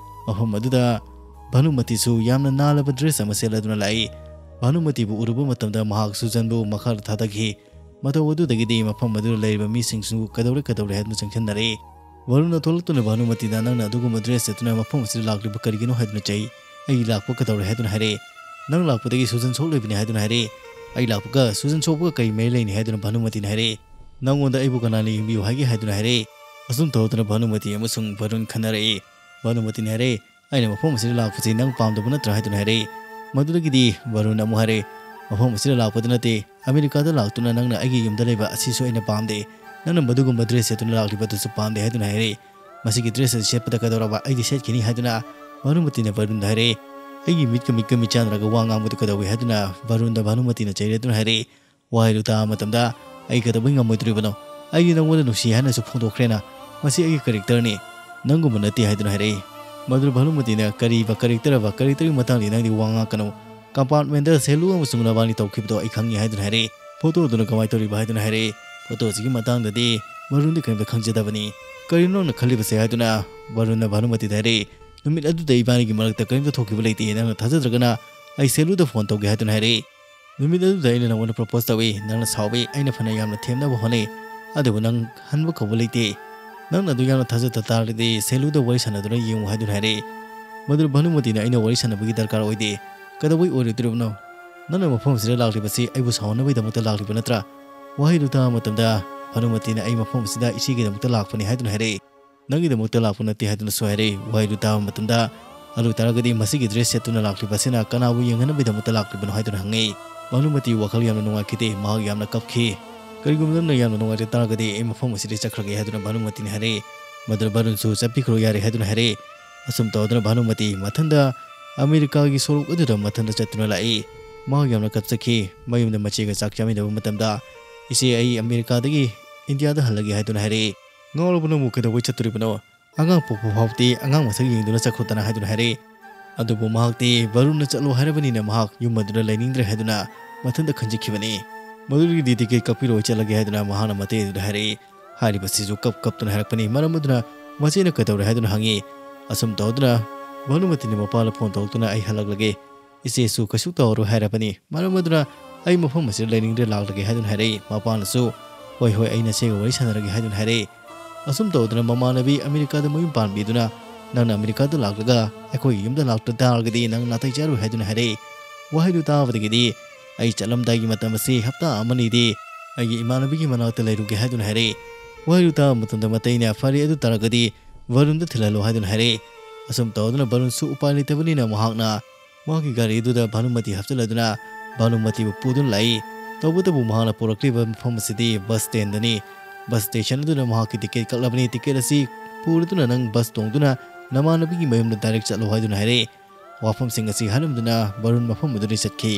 ꯃꯐꯝ ꯑꯗꯨꯗ ꯚꯥꯅꯨꯃꯇꯤꯁꯨ ꯌꯥꯝꯅ ꯅꯥꯜꯂꯕ dress ꯑꯃ ꯁꯦꯠꯂꯗꯨꯅ ꯂꯥꯛꯏ꯫ ꯚꯥꯅꯨꯃꯇꯤꯕꯨ ꯎꯔꯨꯕ ꯃꯇꯝꯗ ꯃꯍꯥꯛ ꯁꯨꯖꯟꯕꯨ ꯃꯈꯥꯗ ꯊꯥꯗꯈꯤ꯫ ꯃꯇꯧ ꯑꯗꯨꯗꯒꯤꯗꯤ ꯃꯐꯝ ꯑꯗꯨꯗ ꯂꯩꯔꯤꯕ ꯃꯤꯁꯤꯡꯁꯨ ꯀꯩꯗꯧꯔꯦ ꯀꯩꯗꯧꯔꯦ ꯍꯥꯏꯗꯨꯅ ꯆꯪꯁꯤꯟꯅꯔꯦ꯫ ꯕꯔꯨꯟꯅ ꯊꯣꯛꯂꯛꯇꯨꯅ ꯚꯥꯅꯨꯃꯇꯤꯗ, "ꯅꯪꯅ ꯑꯗꯨꯒꯨꯝꯕ dress ꯁꯦꯠꯇꯨꯅ ꯃꯐꯝ ꯑꯁꯤꯗ ꯂꯥꯛꯂꯤꯕ ꯀꯔꯤꯒꯤꯅꯣ?" ꯍꯥꯏꯗꯨꯅ ꯆꯩ꯫ "ꯑꯩ ꯂꯥꯛꯄ ꯀꯩꯗꯧꯔꯦ?" ꯍꯥꯏꯗꯨꯅ ꯍꯥꯏꯔꯛꯑꯦ꯫ "ꯅꯪ ꯂꯥꯛꯄꯗꯒꯤ ꯁꯨꯖꯟ ꯁꯣꯛꯂꯤꯕꯅꯤ" ꯍꯥꯏꯗꯨꯅ ꯍꯥꯏꯔꯛꯑꯦ꯫ "ꯑꯩ ꯂꯥꯛꯄꯒ ꯁꯨꯖꯟ ꯁꯣꯛꯄꯒ ꯀꯔꯤ ꯃꯔꯤ ꯂꯩꯅꯩ?" ꯍꯥꯏꯗꯨꯅ ꯚꯥꯅꯨꯃꯇꯤꯅ ꯍꯥꯏꯔꯛꯑꯦ꯫ "ꯅꯪꯉꯣꯟꯗ ꯑꯩꯕꯨ ꯀꯅꯥꯅ ꯌꯦꯡꯕꯤꯌꯨ ꯍꯥꯏꯒꯦ?" ꯍꯥꯏꯗꯨꯅ ꯍꯥꯏꯔꯛꯑꯦ꯫ ꯑꯁꯨꯝ ꯇꯧꯗꯨꯅ ꯚꯥꯅꯨꯃꯇꯤ ꯑꯃꯁꯨꯡ ꯕꯔꯨꯟ ꯈꯟꯅꯔꯛꯏ꯫ ꯚꯥꯅꯨꯃꯇꯤꯅ ꯍꯥꯏꯔꯛꯏ, "ꯑꯩꯅ ꯃꯐꯝ ꯑꯁꯤꯗ ꯂꯥꯛꯄꯁꯤ ꯅꯪ ꯄꯥꯝꯗꯕ ꯅꯠꯇ꯭ꯔꯥ?" ꯍꯥꯏꯗꯨꯅ ꯍꯥꯏꯔꯛꯏ꯫ ꯃꯗꯨꯗꯒꯤꯗꯤ ꯕꯔꯨꯟ ꯑꯃꯨꯛ ꯍꯥꯏꯔꯛꯏ, "ꯃꯐꯝ ꯑꯁꯤꯗ ꯂꯥꯛꯄꯗ ꯅꯠꯇꯦ, ꯑꯃꯦꯔꯤꯀꯥꯗ ꯂꯥꯛꯇꯨꯅ ꯅꯪꯅ ꯑꯩꯒꯤ ꯌꯨꯝꯗ ꯂꯩꯕ ꯑꯁꯤꯁꯨ ꯑꯩꯅ ꯄꯥꯝꯗꯦ꯫ ꯅꯪꯅ ꯃꯗꯨꯒꯨꯝꯕ dress ꯁꯦꯠꯇꯨꯅ ꯂꯥꯛꯂꯤꯕ ꯑꯗꯨꯁꯨ ꯄꯥꯝꯗꯦ" ꯍꯥꯏꯗꯨꯅ ꯍꯥꯏꯔꯛꯏ꯫ "ꯃꯁꯤꯒꯤ dress ꯑꯁꯤ ꯁꯦꯠꯄꯗ ꯀꯩꯗꯧꯔꯕ? ꯑꯩꯗꯤ ꯁꯦꯠꯈꯤꯅꯤ" ꯍꯥꯏꯗꯨꯅ ꯚꯥꯅꯨꯃꯇꯤꯅ ꯕꯔꯨꯟꯗ ꯍꯥꯏꯔꯛꯏ꯫ "ꯑꯩꯒꯤ ꯃꯤꯠꯀ ꯃꯤꯠꯀ ꯃꯤꯠ ꯆꯥꯟꯅꯔꯒ ꯋꯥ ꯉꯥꯡꯕꯗꯨ ꯀꯩꯗꯧꯏ?" ꯍꯥꯏꯗꯨꯅ ꯕꯔꯨꯟꯗ ꯚꯥꯅꯨꯃꯇꯤꯅ ꯆꯩꯔꯗꯨꯅ ꯍꯥꯏꯔꯛꯏ꯫ ꯋꯥꯍꯩꯗꯨ ꯇꯥꯕ ꯃꯇꯝꯗ, "ꯑꯩ ꯀꯩꯗꯧꯕꯩ ꯉꯝꯃꯣꯏꯗꯣꯔꯤꯕꯅꯣ? ꯑꯩꯗꯤ ꯅꯪꯉꯣꯟꯗ ꯅꯨꯡꯁꯤ ꯍꯥꯏꯅꯁꯨ ꯐꯣꯡꯗꯣꯛꯈ꯭ꯔꯦꯅ꯫ ꯃꯁꯤ ꯑꯩꯒꯤ characterꯅꯤ, ꯅꯪꯒꯨꯝꯕ ꯅꯠꯇꯦ" ꯍꯥꯏꯗꯨꯅ ꯍꯥꯏꯔꯛꯏ꯫ ꯃꯗꯨꯗ ꯚꯥꯅꯨꯃꯇꯤꯅ, "ꯀꯔꯤꯕ character ꯑꯕ? Characterꯒꯤ ꯃꯇꯥꯡꯗꯤ ꯅꯪꯗꯤ ꯋꯥ ꯉꯥꯡꯉꯛꯀꯅꯨ꯫ Compartmentꯗ ꯁꯦꯂꯨ ꯑꯃꯁꯨꯡ ꯅꯕꯥꯅꯤ ꯇꯧꯈꯤꯕꯗꯣ ꯑꯩ ꯈꯪꯉꯤ" ꯍꯥꯏꯗꯨꯅ ꯍꯥꯏꯔꯛꯏ꯫ "Photoꯗꯨꯅ ꯀꯃꯥꯏꯅ ꯇꯧꯔꯤꯕ?" ꯍꯥꯏꯗꯨꯅ ꯍꯥꯏꯔꯛꯏ꯫ Photoꯁꯤꯒꯤ ꯃꯇꯥꯡꯗꯗꯤ ꯕꯔꯨꯟꯗꯤ ꯀꯔꯤꯝꯇ ꯈꯪꯖꯗꯕꯅꯤ꯫ "ꯀꯔꯤꯅꯣ ꯅꯪꯅ ꯈꯜꯂꯤꯕꯁꯦ?" ꯍꯥꯏꯗꯨꯅ ꯕꯔꯨꯟꯅ ꯚꯥꯅꯨꯃꯇꯤꯗ ꯍꯥꯏꯔꯛꯏ꯫ "ꯅꯨꯃꯤꯠ ꯑꯗꯨꯗ ꯏꯕꯥꯅꯤꯒꯤ ꯃꯔꯛꯇ ꯀꯔꯤꯝꯇ ꯊꯣꯛꯈꯤꯕ ꯂꯩꯇꯦ꯫ ꯅꯪꯅ ꯊꯥꯖꯗ꯭ꯔꯒꯅ ꯑꯩ ꯁꯦꯂꯨꯗ phone ꯇꯧꯒꯦ" ꯍꯥꯏꯗꯨꯅ ꯍꯥꯏꯔꯛꯏ꯫ "ꯅꯨꯃꯤꯠ ꯑꯗꯨꯗ ꯑꯩꯅ ꯅꯪꯉꯣꯟꯗ propose ꯇꯧꯏ꯫ ꯅꯪꯅ ꯁꯥꯎꯏ꯫ ꯑꯩꯅ ꯐꯅ ꯌꯥꯝꯅ ꯊꯦꯝꯅꯕ ꯍꯣꯠꯅꯩ, ꯑꯗꯨꯕꯨ ꯅꯪ ꯍꯟꯕ ꯀꯧꯕ ꯂꯩꯇꯦ꯫ ꯅꯪꯅ ꯑꯗꯨ ꯌꯥꯝꯅ ꯊꯥꯖꯗ ꯇꯥꯔꯗꯤ ꯁꯦꯂꯨꯗ ꯋꯥꯔꯤ ꯁꯥꯟꯅꯗꯨꯅ ꯌꯦꯡꯉꯨ" ꯍꯥꯏꯗꯨꯅ ꯍꯥꯏꯔꯛꯏ꯫ ꯃꯗꯨꯗ ꯚꯥꯅꯨꯃꯇꯤꯅ, "ꯑꯩꯅ ꯋꯥꯔꯤ ꯁꯥꯟꯅꯕꯒꯤ ꯗꯔꯀꯥꯔ ꯑꯣꯏꯗꯦ꯫ ꯀꯩꯗꯧꯕꯩ ꯑꯣꯏꯔꯣꯏꯗꯣꯔꯤꯕꯅꯣ? ꯅꯪꯅ ꯃꯐꯝ ꯑꯁꯤꯗ ꯂꯥꯛꯂꯤꯕꯁꯤ ꯑꯩꯕꯨ ꯁꯥꯎꯍꯟꯅꯕꯒꯤꯗꯃꯛꯇ ꯂꯥꯛꯂꯤꯕ ꯅꯠꯇ꯭ꯔꯥ?" ꯋꯥꯍꯩꯗꯨ ꯇꯥꯕ ꯃꯇꯝꯗ ꯚꯥꯅꯨꯃꯇꯤꯅ, "ꯑꯩ ꯃꯐꯝ ꯑꯁꯤꯗ ꯏꯆꯦꯒꯤꯗꯃꯛꯇ ꯂꯥꯛꯄꯅꯤ" ꯍꯥꯏꯗꯨꯅ ꯍꯥꯏꯔꯛꯏ꯫ "ꯅꯪꯒꯤꯗꯃꯛꯇ ꯂꯥꯛꯄ ꯅꯠꯇꯦ" ꯍꯥꯏꯗꯨꯅꯁꯨ ꯍꯥꯏꯔꯛꯏ꯫ ꯋꯥꯍꯩꯗꯨ ꯇꯥꯕ ꯃꯇꯝꯗ, "ꯑꯗꯨ ꯑꯣꯏꯇꯥꯔꯒꯗꯤ ꯃꯁꯤꯒꯤ dress ꯁꯦꯠꯇꯨꯅ ꯂꯥꯛꯂꯤꯕ ꯑꯁꯤꯅ ꯀꯅꯥꯕꯨ ꯌꯦꯡꯍꯟꯅꯕꯒꯤꯗꯃꯛꯇ ꯂꯥꯛꯂꯤꯕꯅꯣ?" ꯍꯥꯏꯗꯨꯅ ꯍꯪꯉꯛꯏ꯫ ꯚꯥꯅꯨꯃꯇꯤ ꯋꯥꯈꯜ ꯌꯥꯝꯅ ꯅꯨꯡꯉꯥꯏꯈꯤꯗꯦ꯫ ꯃꯍꯥꯛ ꯌꯥꯝꯅ ꯀꯞꯈꯤ꯫ "ꯀꯔꯤꯒꯨꯝꯕ ꯅꯪꯅ ꯌꯥꯝꯅ ꯅꯨꯡꯉꯥꯏꯇ ꯇꯥꯔꯒꯗꯤ ꯑꯩ ꯃꯐꯝ ꯑꯁꯤꯗꯒꯤ ꯆꯠꯈ꯭ꯔꯒꯦ" ꯍꯥꯏꯗꯨꯅ ꯚꯥꯅꯨꯃꯇꯤꯅ ꯍꯥꯏꯔꯛꯏ꯫ ꯃꯗꯨꯗ ꯚꯔꯨꯟꯁꯨ, "ꯆꯠꯄꯤꯈ꯭ꯔꯣ ꯌꯥꯔꯦ" ꯍꯥꯏꯗꯨꯅ ꯍꯥꯏꯔꯛꯏ꯫ ꯑꯁꯨꯝ ꯇꯧꯗꯨꯅ ꯚꯥꯅꯨꯃꯇꯤ ꯃꯊꯟꯗ ꯑꯃꯦꯔꯤꯀꯥꯒꯤ ꯁꯣꯔꯣꯛ ꯑꯗꯨꯗ ꯃꯊꯟꯗ ꯆꯠꯇꯨꯅ ꯂꯥꯛꯏ꯫ ꯃꯍꯥꯛ ꯌꯥꯝꯅ ꯀꯞꯆꯈꯤ꯫ ꯃꯌꯨꯝꯗ ꯃꯆꯦꯒ ꯆꯥꯛ ꯆꯥꯃꯤꯟꯅꯕ ꯃꯇꯝꯗ, "ꯏꯆꯦ, ꯑꯩ ꯑꯃꯦꯔꯤꯀꯥꯗꯒꯤ ꯏꯟꯗꯤꯌꯥꯗ ꯍꯜꯂꯒꯦ" ꯍꯥꯏꯗꯨꯅ ꯍꯥꯏꯔꯛꯏ꯫ "ꯉꯥꯎꯔꯕ ꯅꯪꯕꯨ? ꯀꯩꯗꯧꯕꯩ ꯆꯠꯇꯣꯔꯤꯕꯅꯣ? ꯑꯉꯥꯡ ꯄꯣꯛꯄ ꯐꯥꯎꯕꯗꯤ ꯑꯉꯥꯡ ꯃꯁꯛ ꯌꯦꯡꯗꯨꯅ ꯆꯠꯈ꯭ꯔꯣꯗꯅ" ꯍꯥꯏꯗꯨꯅ ꯍꯥꯏꯔꯛꯏ꯫ ꯑꯗꯨꯕꯨ ꯃꯍꯥꯛꯇꯤ ꯚꯔꯨꯟꯅ ꯆꯠꯂꯣ ꯍꯥꯏꯔꯕꯅꯤꯅ ꯃꯍꯥꯛ ꯌꯨꯝ ꯑꯗꯨꯗ ꯂꯩꯅꯤꯡꯗ꯭ꯔꯦ ꯍꯥꯏꯗꯨꯅ ꯃꯊꯟꯇ ꯈꯟꯖꯈꯤꯕꯅꯤ꯫ ꯃꯗꯨꯗꯒꯤꯗꯤ "ꯇꯤꯀꯦꯠ ꯀꯛꯄꯤꯔꯣ, ꯑꯩ ꯆꯠꯂꯒꯦ" ꯍꯥꯏꯗꯨꯅ ꯃꯍꯥꯛꯅ ꯃꯇꯩ ꯑꯗꯨꯗ ꯍꯥꯏꯔꯛꯏ꯫ ꯍꯥꯏꯔꯤꯕꯁꯤꯁꯨ ꯀꯞ ꯀꯞꯇꯨꯅ ꯍꯥꯏꯔꯛꯄꯅꯤ꯫ ꯃꯔꯝ ꯑꯗꯨꯅ ꯃꯆꯦꯅ "ꯀꯩꯗꯧꯔꯦ?" ꯍꯥꯏꯗꯨꯅ ꯍꯪꯉꯤ꯫ ꯑꯁꯨꯝ ꯇꯧꯗꯨꯅ ꯚꯥꯅꯨꯃꯇꯤꯅ ꯃꯄꯥꯗ ꯐꯣꯟ ꯇꯧꯔꯛꯇꯨꯅ, "ꯑꯩ ꯍꯜꯂꯛꯂꯒꯦ, ꯏꯆꯦꯁꯨ ꯀꯩꯁꯨ ꯇꯧꯔꯔꯣꯏ" ꯍꯥꯏꯔꯕꯅꯤ꯫ ꯃꯔꯝ ꯑꯗꯨꯅ "ꯑꯩ ꯃꯐꯝ ꯑꯁꯤꯗ ꯂꯩꯅꯤꯡꯗ꯭ꯔꯦ, ꯂꯥꯛꯂꯒꯦ" ꯍꯥꯏꯗꯨꯅ ꯍꯥꯏꯔꯛꯏ꯫ ꯃꯄꯥꯅꯁꯨ, "ꯍꯣꯏ, ꯍꯣꯏ, ꯑꯩ ꯅꯆꯦꯒ ꯋꯥꯔꯤ ꯁꯥꯟꯅꯔꯒꯦ" ꯍꯥꯏꯗꯨꯅ ꯍꯥꯏꯔꯛꯏ꯫ ꯑꯁꯨꯝ ꯇꯧꯗꯨꯅ ꯃꯃꯥꯟꯅꯕꯤ ꯑꯃꯦꯔꯤꯀꯥꯗ ꯃꯌꯨꯝ ꯄꯥꯟꯕꯤꯗꯨꯅ, "ꯅꯪꯅ ꯑꯃꯦꯔꯤꯀꯥꯗ ꯂꯥꯛꯂꯒ ꯑꯩꯈꯣꯏꯒꯤ ꯌꯨꯝꯗ ꯂꯥꯛꯇ ꯇꯥꯔꯒꯗꯤ ꯅꯪ ꯅꯥꯇꯩ ꯆꯥꯔꯣꯏ" ꯍꯥꯏꯗꯨꯅ ꯍꯥꯏꯔꯛꯏ꯫ ꯋꯥꯍꯩꯗꯨ ꯇꯥꯕꯗꯒꯤꯗꯤ, "ꯑꯩ ꯆꯠꯂꯝꯗꯥꯏꯒꯤ ꯃꯇꯝ ꯑꯁꯤ ꯍꯞꯇꯥ ꯑꯃꯅꯤꯗꯤ ꯑꯩꯒꯤ ꯏꯃꯥꯟꯅꯕꯤꯒꯤ ꯃꯅꯥꯛꯇ ꯂꯩꯔꯨꯒꯦ" ꯍꯥꯏꯗꯨꯅ ꯍꯥꯏꯔꯛꯏ꯫ ꯋꯥꯍꯩꯗꯨ ꯇꯥꯕ ꯃꯇꯝꯗ ꯃꯇꯩꯅ, "ꯐꯔꯦ, ꯑꯗꯨ ꯇꯥꯔꯒꯗꯤ ꯚꯔꯨꯟꯗ ꯊꯤꯜꯍꯜꯂꯣ" ꯍꯥꯏꯗꯨꯅ ꯍꯥꯏꯔꯛꯏ꯫ ꯑꯁꯨꯝ ꯇꯧꯗꯨꯅ ꯚꯔꯨꯟꯁꯨ ꯎꯄꯥꯏ ꯂꯩꯇꯕꯅꯤꯅ ꯃꯍꯥꯛꯅ ꯃꯍꯥꯛꯀꯤ ꯒꯥꯔꯤ ꯑꯗꯨꯗ ꯚꯥꯅꯨꯃꯇꯤ ꯍꯥꯞꯆꯤꯜꯂꯗꯨꯅ ꯚꯥꯅꯨꯃꯇꯤꯕꯨ ꯄꯨꯗꯨꯅ ꯂꯥꯛꯏ꯫ ꯇꯧꯕꯇꯕꯨ ꯃꯍꯥꯛꯅ ꯄꯨꯔꯛꯂꯤꯕ ꯃꯐꯝ ꯑꯁꯤꯗꯤ bus standꯗꯅꯤ꯫ Bus station ꯑꯗꯨꯗ ꯃꯍꯥꯛꯀꯤ ꯇꯤꯀꯦꯠ ꯀꯛꯂꯕꯅꯤ꯫ "ꯇꯤꯀꯦꯠ ꯑꯁꯤ ꯄꯨꯔꯗꯨꯅ ꯅꯪ bus ꯇꯣꯡꯗꯨꯅ ꯅꯃꯥꯟꯅꯕꯤꯒꯤ ꯃꯌꯨꯝꯗ direct ꯆꯠꯂꯣ" ꯍꯥꯏꯗꯨꯅ ꯍꯥꯏꯔꯛꯏ꯫ ꯋꯥꯐꯝꯁꯤꯡ ꯑꯁꯤ ꯍꯥꯏꯔꯝꯗꯨꯅ ꯚꯔꯨꯟ ꯃꯐꯝ ꯑꯗꯨꯗ ꯆꯠꯈꯤ꯫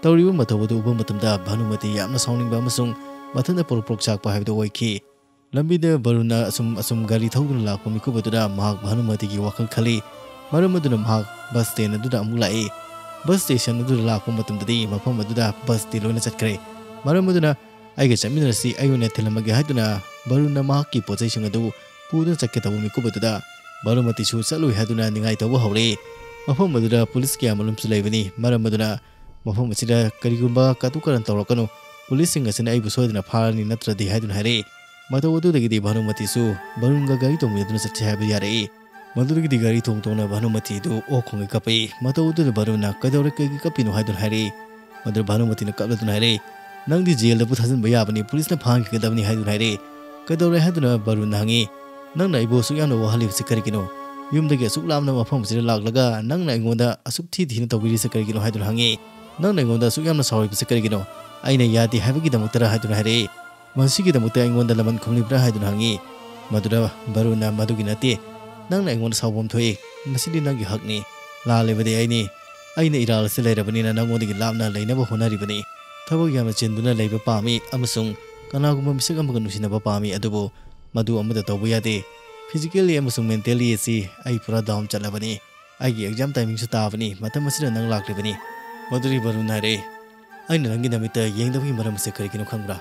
ꯇꯧꯔꯤꯕ ꯃꯊꯧ ꯑꯗꯨ ꯎꯕ ꯃꯇꯝꯗ ꯚꯥꯅꯨꯃꯇꯤ ꯌꯥꯝꯅ ꯁꯥꯎꯅꯤꯡꯕ ꯑꯃꯁꯨꯡ ꯃꯊꯟꯇ ꯄ꯭ꯔꯣꯛ ꯄ꯭ꯔꯣꯛ ꯆꯥꯛꯄ ꯍꯥꯏꯕꯗꯨ ꯑꯣꯏꯈꯤ꯫ ꯂꯝꯕꯤꯗ ꯚꯔꯨꯟꯅ ꯑꯁꯨꯝ ꯑꯁꯨꯝ ꯒꯥꯔꯤ ꯊꯧꯗꯨꯅ ꯂꯥꯛꯄ ꯃꯤꯀꯨꯞ ꯑꯗꯨꯗ ꯃꯍꯥꯛ ꯚꯥꯅꯨꯃꯇꯤꯒꯤ ꯋꯥꯈꯜ ꯈꯜꯂꯤ꯫ ꯃꯔꯝ ꯑꯗꯨꯅ ꯃꯍꯥꯛ bus stand ꯑꯗꯨꯗ ꯑꯃꯨꯛ ꯂꯥꯛꯏ꯫ Bus station ꯑꯗꯨꯗ ꯂꯥꯛꯄ ꯃꯇꯝꯗꯗꯤ ꯃꯐꯝ ꯑꯗꯨꯗ busꯇꯤ ꯂꯣꯏꯅ ꯆꯠꯈ꯭ꯔꯦ꯫ ꯃꯔꯝ ꯑꯗꯨꯅ, "ꯑꯩꯒ ꯆꯠꯃꯤꯟꯅꯔꯁꯤ, ꯑꯩ ꯑꯣꯏꯅ ꯊꯤꯜꯂꯝꯃꯒꯦ" ꯍꯥꯏꯗꯨꯅ ꯚꯔꯨꯟꯅ ꯃꯍꯥꯛꯀꯤ ꯄꯣꯠꯆꯩꯁꯤꯡ ꯑꯗꯨ ꯄꯨꯗꯨꯅ ꯆꯠꯀꯦ ꯇꯧꯕ ꯃꯤꯀꯨꯞ ꯑꯗꯨꯗ ꯚꯥꯅꯨꯃꯇꯤꯁꯨ ꯆꯠꯂꯣꯏ ꯍꯥꯏꯗꯨꯅ ꯅꯤꯡꯉꯥꯏ ꯇꯧꯕ ꯍꯧꯔꯛꯏ꯫ ꯃꯐꯝ ꯑꯗꯨꯗ police ꯀꯌꯥꯃꯔꯨꯝꯁꯨ ꯂꯩꯕꯅꯤ꯫ ꯃꯔꯝ ꯑꯗꯨꯅ ꯃꯐꯝ ꯑꯁꯤꯗ ꯀꯔꯤꯒꯨꯝꯕ ꯀꯥꯇꯨ ꯀꯥꯔꯟ ꯇꯧꯔꯛꯀꯅꯨ, policeꯁꯤꯡ ꯑꯁꯤꯅ ꯑꯩꯕꯨ ꯁꯣꯏꯗꯅ ꯐꯥꯔꯅꯤ ꯅꯠꯇ꯭ꯔꯗꯤ ꯍꯥꯏꯗꯨꯅ ꯍꯥꯏꯔꯛꯏ꯫ ꯃꯇꯧ ꯑꯗꯨꯗꯒꯤꯗꯤ ꯚꯥꯅꯨꯃꯇꯤꯁꯨ ꯚꯔꯨꯟꯒ ꯒꯥꯔꯤ ꯇꯣꯡꯃꯤꯟꯅꯗꯨꯅ ꯆꯠꯁꯤ ꯍꯥꯏꯕ ꯌꯥꯔꯛꯏ꯫ ꯃꯗꯨꯗꯒꯤꯗꯤ ꯒꯥꯔꯤ ꯇꯣꯡ ꯇꯣꯡꯅ ꯚꯥꯅꯨꯃꯇꯤꯗꯨ ꯑꯣꯛ ꯈꯣꯡꯒꯩ ꯀꯞꯄꯛꯏ꯫ ꯃꯇꯧ ꯑꯗꯨꯗ ꯚꯔꯨꯟꯅ, "ꯀꯩꯗꯧꯔꯦ, ꯀꯩꯒꯤ ꯀꯞꯄꯤꯅꯣ?" ꯍꯥꯏꯗꯨꯅ ꯍꯥꯏꯔꯛꯏ꯫ ꯃꯗꯨꯗ ꯚꯥꯅꯨꯃꯇꯤꯅ ꯀꯞꯂꯗꯨꯅ ꯍꯥꯏꯔꯛꯏ, "ꯅꯪꯗꯤ ꯖꯦꯜꯗꯕꯨ ꯊꯥꯖꯤꯟꯕ ꯌꯥꯕꯅꯤ, ꯄꯨꯂꯤꯁꯅ ꯐꯥꯍꯟꯈꯤꯒꯗꯕꯅꯤ" ꯍꯥꯏꯗꯨꯅ ꯍꯥꯏꯔꯛꯏ꯫ "ꯀꯩꯗꯧꯔꯦ?" ꯍꯥꯏꯗꯨꯅ ꯕꯔꯨꯟꯅ ꯍꯪꯉꯤ꯫ "ꯅꯪꯅ ꯑꯩꯕꯨ ꯑꯁꯨꯛ ꯌꯥꯝꯅ ꯋꯥꯍꯜꯂꯤꯕꯁꯤ ꯀꯔꯤꯒꯤꯅꯣ? ꯌꯨꯝꯗꯒꯤ ꯑꯁꯨꯛ ꯂꯥꯞꯅ ꯃꯐꯝ ꯑꯁꯤꯗ ꯂꯥꯛꯂꯒ ꯅꯪꯅ ꯑꯩꯉꯣꯟꯗ ꯑꯁꯨꯛ ꯊꯤ ꯊꯤꯅ ꯇꯧꯕꯤꯔꯤꯁꯤ ꯀꯔꯤꯒꯤꯅꯣ?" ꯍꯥꯏꯗꯨꯅ ꯍꯪꯉꯤ꯫ "ꯅꯪꯅ ꯑꯩꯉꯣꯟꯗ ꯑꯁꯨꯛ ꯌꯥꯝꯅ ꯁꯥꯎꯔꯤꯕꯁꯤ ꯀꯔꯤꯒꯤꯅꯣ? ꯑꯩꯅ ꯌꯥꯗꯦ ꯍꯥꯏꯕꯒꯤꯗꯃꯛꯇꯔ?" ꯍꯥꯏꯗꯨꯅ ꯍꯥꯏꯔꯛꯏ꯫ "ꯃꯁꯤꯒꯤꯗꯃꯛꯇ ꯑꯩꯉꯣꯟꯗ ꯂꯃꯟ ꯈꯨꯝꯂꯤꯕ꯭ꯔꯥ?" ꯍꯥꯏꯗꯨꯅ ꯍꯪꯉꯤ꯫ ꯃꯗꯨꯗ ꯕꯔꯨꯟꯅ, "ꯃꯗꯨꯒꯤ ꯅꯠꯇꯦ, ꯅꯪꯅ ꯑꯩꯉꯣꯟꯗ ꯁꯥꯎꯐꯝ ꯊꯣꯛꯏ꯫ ꯃꯁꯤꯗꯤ ꯅꯪꯒꯤ ꯍꯛꯅꯤ꯫ ꯂꯥꯜꯂꯤꯕꯗꯤ ꯑꯩꯅꯤ꯫ ꯑꯩꯅ ꯏꯔꯥꯜ ꯑꯁꯤ ꯂꯩꯔꯕꯅꯤꯅ ꯅꯪꯉꯣꯟꯗꯒꯤ ꯂꯥꯞꯅ ꯂꯩꯅꯕ ꯍꯣꯠꯅꯔꯤꯕꯅꯤ꯫ ꯊꯕꯛ ꯌꯥꯝꯅ ꯆꯤꯟꯗꯨꯅ ꯂꯩꯕ ꯄꯥꯝꯃꯤ ꯑꯃꯁꯨꯡ ꯀꯅꯥꯒꯨꯝꯕ ꯃꯤꯁꯛ ꯑꯃꯒ ꯅꯨꯡꯁꯤꯅꯕ ꯄꯥꯝꯃꯤ, ꯑꯗꯨꯕꯨ ꯃꯗꯨ ꯑꯃꯠꯇ ꯇꯧꯕ ꯌꯥꯗꯦ꯫ Physically ꯑꯃꯁꯨꯡ mentally ꯑꯁꯤ ꯑꯩ ꯄꯨꯔꯥ down ꯆꯠꯂꯕꯅꯤ꯫ ꯑꯩꯒꯤ exam timingꯁꯨ ꯇꯥꯕꯅꯤ꯫ ꯃꯇꯝ ꯑꯁꯤꯗ ꯅꯪ ꯂꯥꯛꯂꯤꯕꯅꯤ꯫" ꯃꯗꯨꯗꯤ ꯕꯔꯨꯟꯅ ꯍꯥꯏꯔꯛꯏ, "ꯑꯩꯅ ꯅꯪꯒꯤ ꯅꯃꯤꯠꯇ ꯌꯦꯡꯗꯕꯒꯤ ꯃꯔꯝ ꯑꯁꯤ ꯀꯔꯤꯒꯤꯅꯣ ꯈꯪꯕ꯭ꯔꯥ?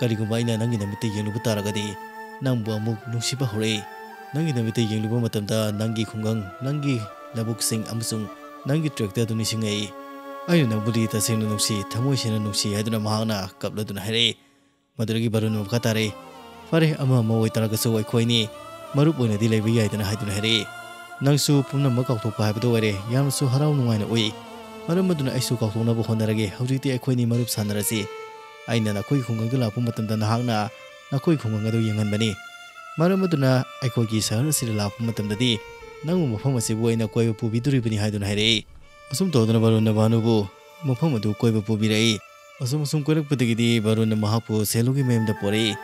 ꯀꯔꯤꯒꯨꯝꯕ ꯑꯩꯅ ꯅꯪꯒꯤ ꯅꯃꯤꯠꯇ ꯌꯦꯡꯂꯨꯕ ꯇꯥꯔꯒꯗꯤ, ꯅꯪꯕꯨ ꯑꯃꯨꯛ ꯅꯨꯡꯁꯤꯕ ꯍꯧꯔꯛꯏ꯫ ꯅꯪꯒꯤ ꯅꯃꯤꯠꯇ ꯌꯦꯡꯂꯨꯕ ꯃꯇꯝꯗ ꯅꯪꯒꯤ ꯈꯨꯡꯒꯪ, ꯅꯪꯒꯤ ꯂꯧꯕꯨꯛꯁꯤꯡ ꯑꯃꯁꯨꯡ ꯅꯪꯒꯤ trackꯇ ꯑꯗꯨ ꯅꯤꯡꯁꯤꯡꯂꯛꯏ꯫ ꯑꯩꯅ ꯅꯪꯕꯨꯗꯤ ꯇꯁꯦꯡꯅ ꯅꯨꯡꯁꯤ, ꯊꯃꯣꯏ ꯁꯦꯡꯅ ꯅꯨꯡꯁꯤ" ꯍꯥꯏꯗꯨꯅ ꯃꯍꯥꯛꯅ ꯀꯞꯂꯗꯨꯅ ꯍꯥꯏꯔꯛꯏ꯫ ꯃꯗꯨꯗꯒꯤ ꯕꯔꯨꯟ ꯃꯈꯥ ꯇꯥꯔꯛꯏ, "ꯐꯔꯦ, ꯑꯃ ꯑꯃ ꯑꯣꯏꯇꯥꯔꯒꯁꯨ ꯑꯩꯈꯣꯏꯅꯤ ꯃꯔꯨꯞ ꯑꯣꯏꯅꯗꯤ ꯂꯩꯕ ꯌꯥꯏꯗꯅ" ꯍꯥꯏꯗꯨꯅ ꯍꯥꯏꯔꯛꯏ꯫ "ꯅꯪꯁꯨ ꯄꯨꯝꯅꯃꯛ ꯀꯥꯎꯊꯣꯛꯄ ꯍꯥꯏꯕꯗꯨ ꯑꯣꯏꯔꯦ꯫ ꯌꯥꯝꯅꯁꯨ ꯍꯔꯥꯎ ꯅꯨꯡꯉꯥꯏꯅ ꯎꯏ꯫ ꯃꯔꯝ ꯑꯗꯨꯅ ꯑꯩꯁꯨ ꯀꯥꯎꯊꯣꯛꯅꯕ ꯍꯣꯠꯅꯔꯒꯦ꯫ ꯍꯧꯖꯤꯛꯇꯤ ꯑꯩꯈꯣꯏꯅꯤ ꯃꯔꯨꯞ ꯁꯥꯟꯅꯔꯁꯤ꯫ ꯑꯩꯅ ꯅꯈꯣꯏꯒꯤ ꯈꯨꯡꯒꯪꯗ ꯂꯥꯛꯄ ꯃꯇꯝꯗ ꯅꯍꯥꯛꯅ ꯅꯈꯣꯏꯒꯤ ꯈꯨꯡꯒꯪ ꯑꯗꯨ ꯌꯦꯡꯍꯟꯕꯅꯤ꯫ ꯃꯔꯝ ꯑꯗꯨꯅ ꯑꯩꯈꯣꯏꯒꯤ ꯁꯍꯔ ꯑꯁꯤꯗ ꯂꯥꯛꯄ ꯃꯇꯝꯗꯗꯤ ꯅꯪꯕꯨ ꯃꯐꯝ ꯑꯁꯤꯕꯨ ꯑꯩꯅ ꯀꯣꯏꯕ ꯄꯨꯕꯤꯗꯣꯔꯤꯕꯅꯤ" ꯍꯥꯏꯗꯨꯅ ꯍꯥꯏꯔꯛꯏ꯫ ꯑꯁꯨꯝ ꯇꯧꯗꯨꯅ ꯕꯔꯨꯟꯅ ꯚꯥꯅꯨꯕꯨ ꯃꯐꯝ ꯑꯗꯨ ꯀꯣꯏꯕ ꯄꯨꯕꯤꯔꯛꯏ꯫ ꯑꯁꯨꯝ ꯑꯁꯨꯝ ꯀꯣꯏꯔꯛꯄꯗꯒꯤꯗꯤ ꯕꯔꯨꯟꯅ ꯃꯍꯥꯛꯄꯨ ꯁꯦꯂꯨꯒꯤ ꯃꯌꯨꯝꯗ ꯄꯣꯔꯛꯏ꯫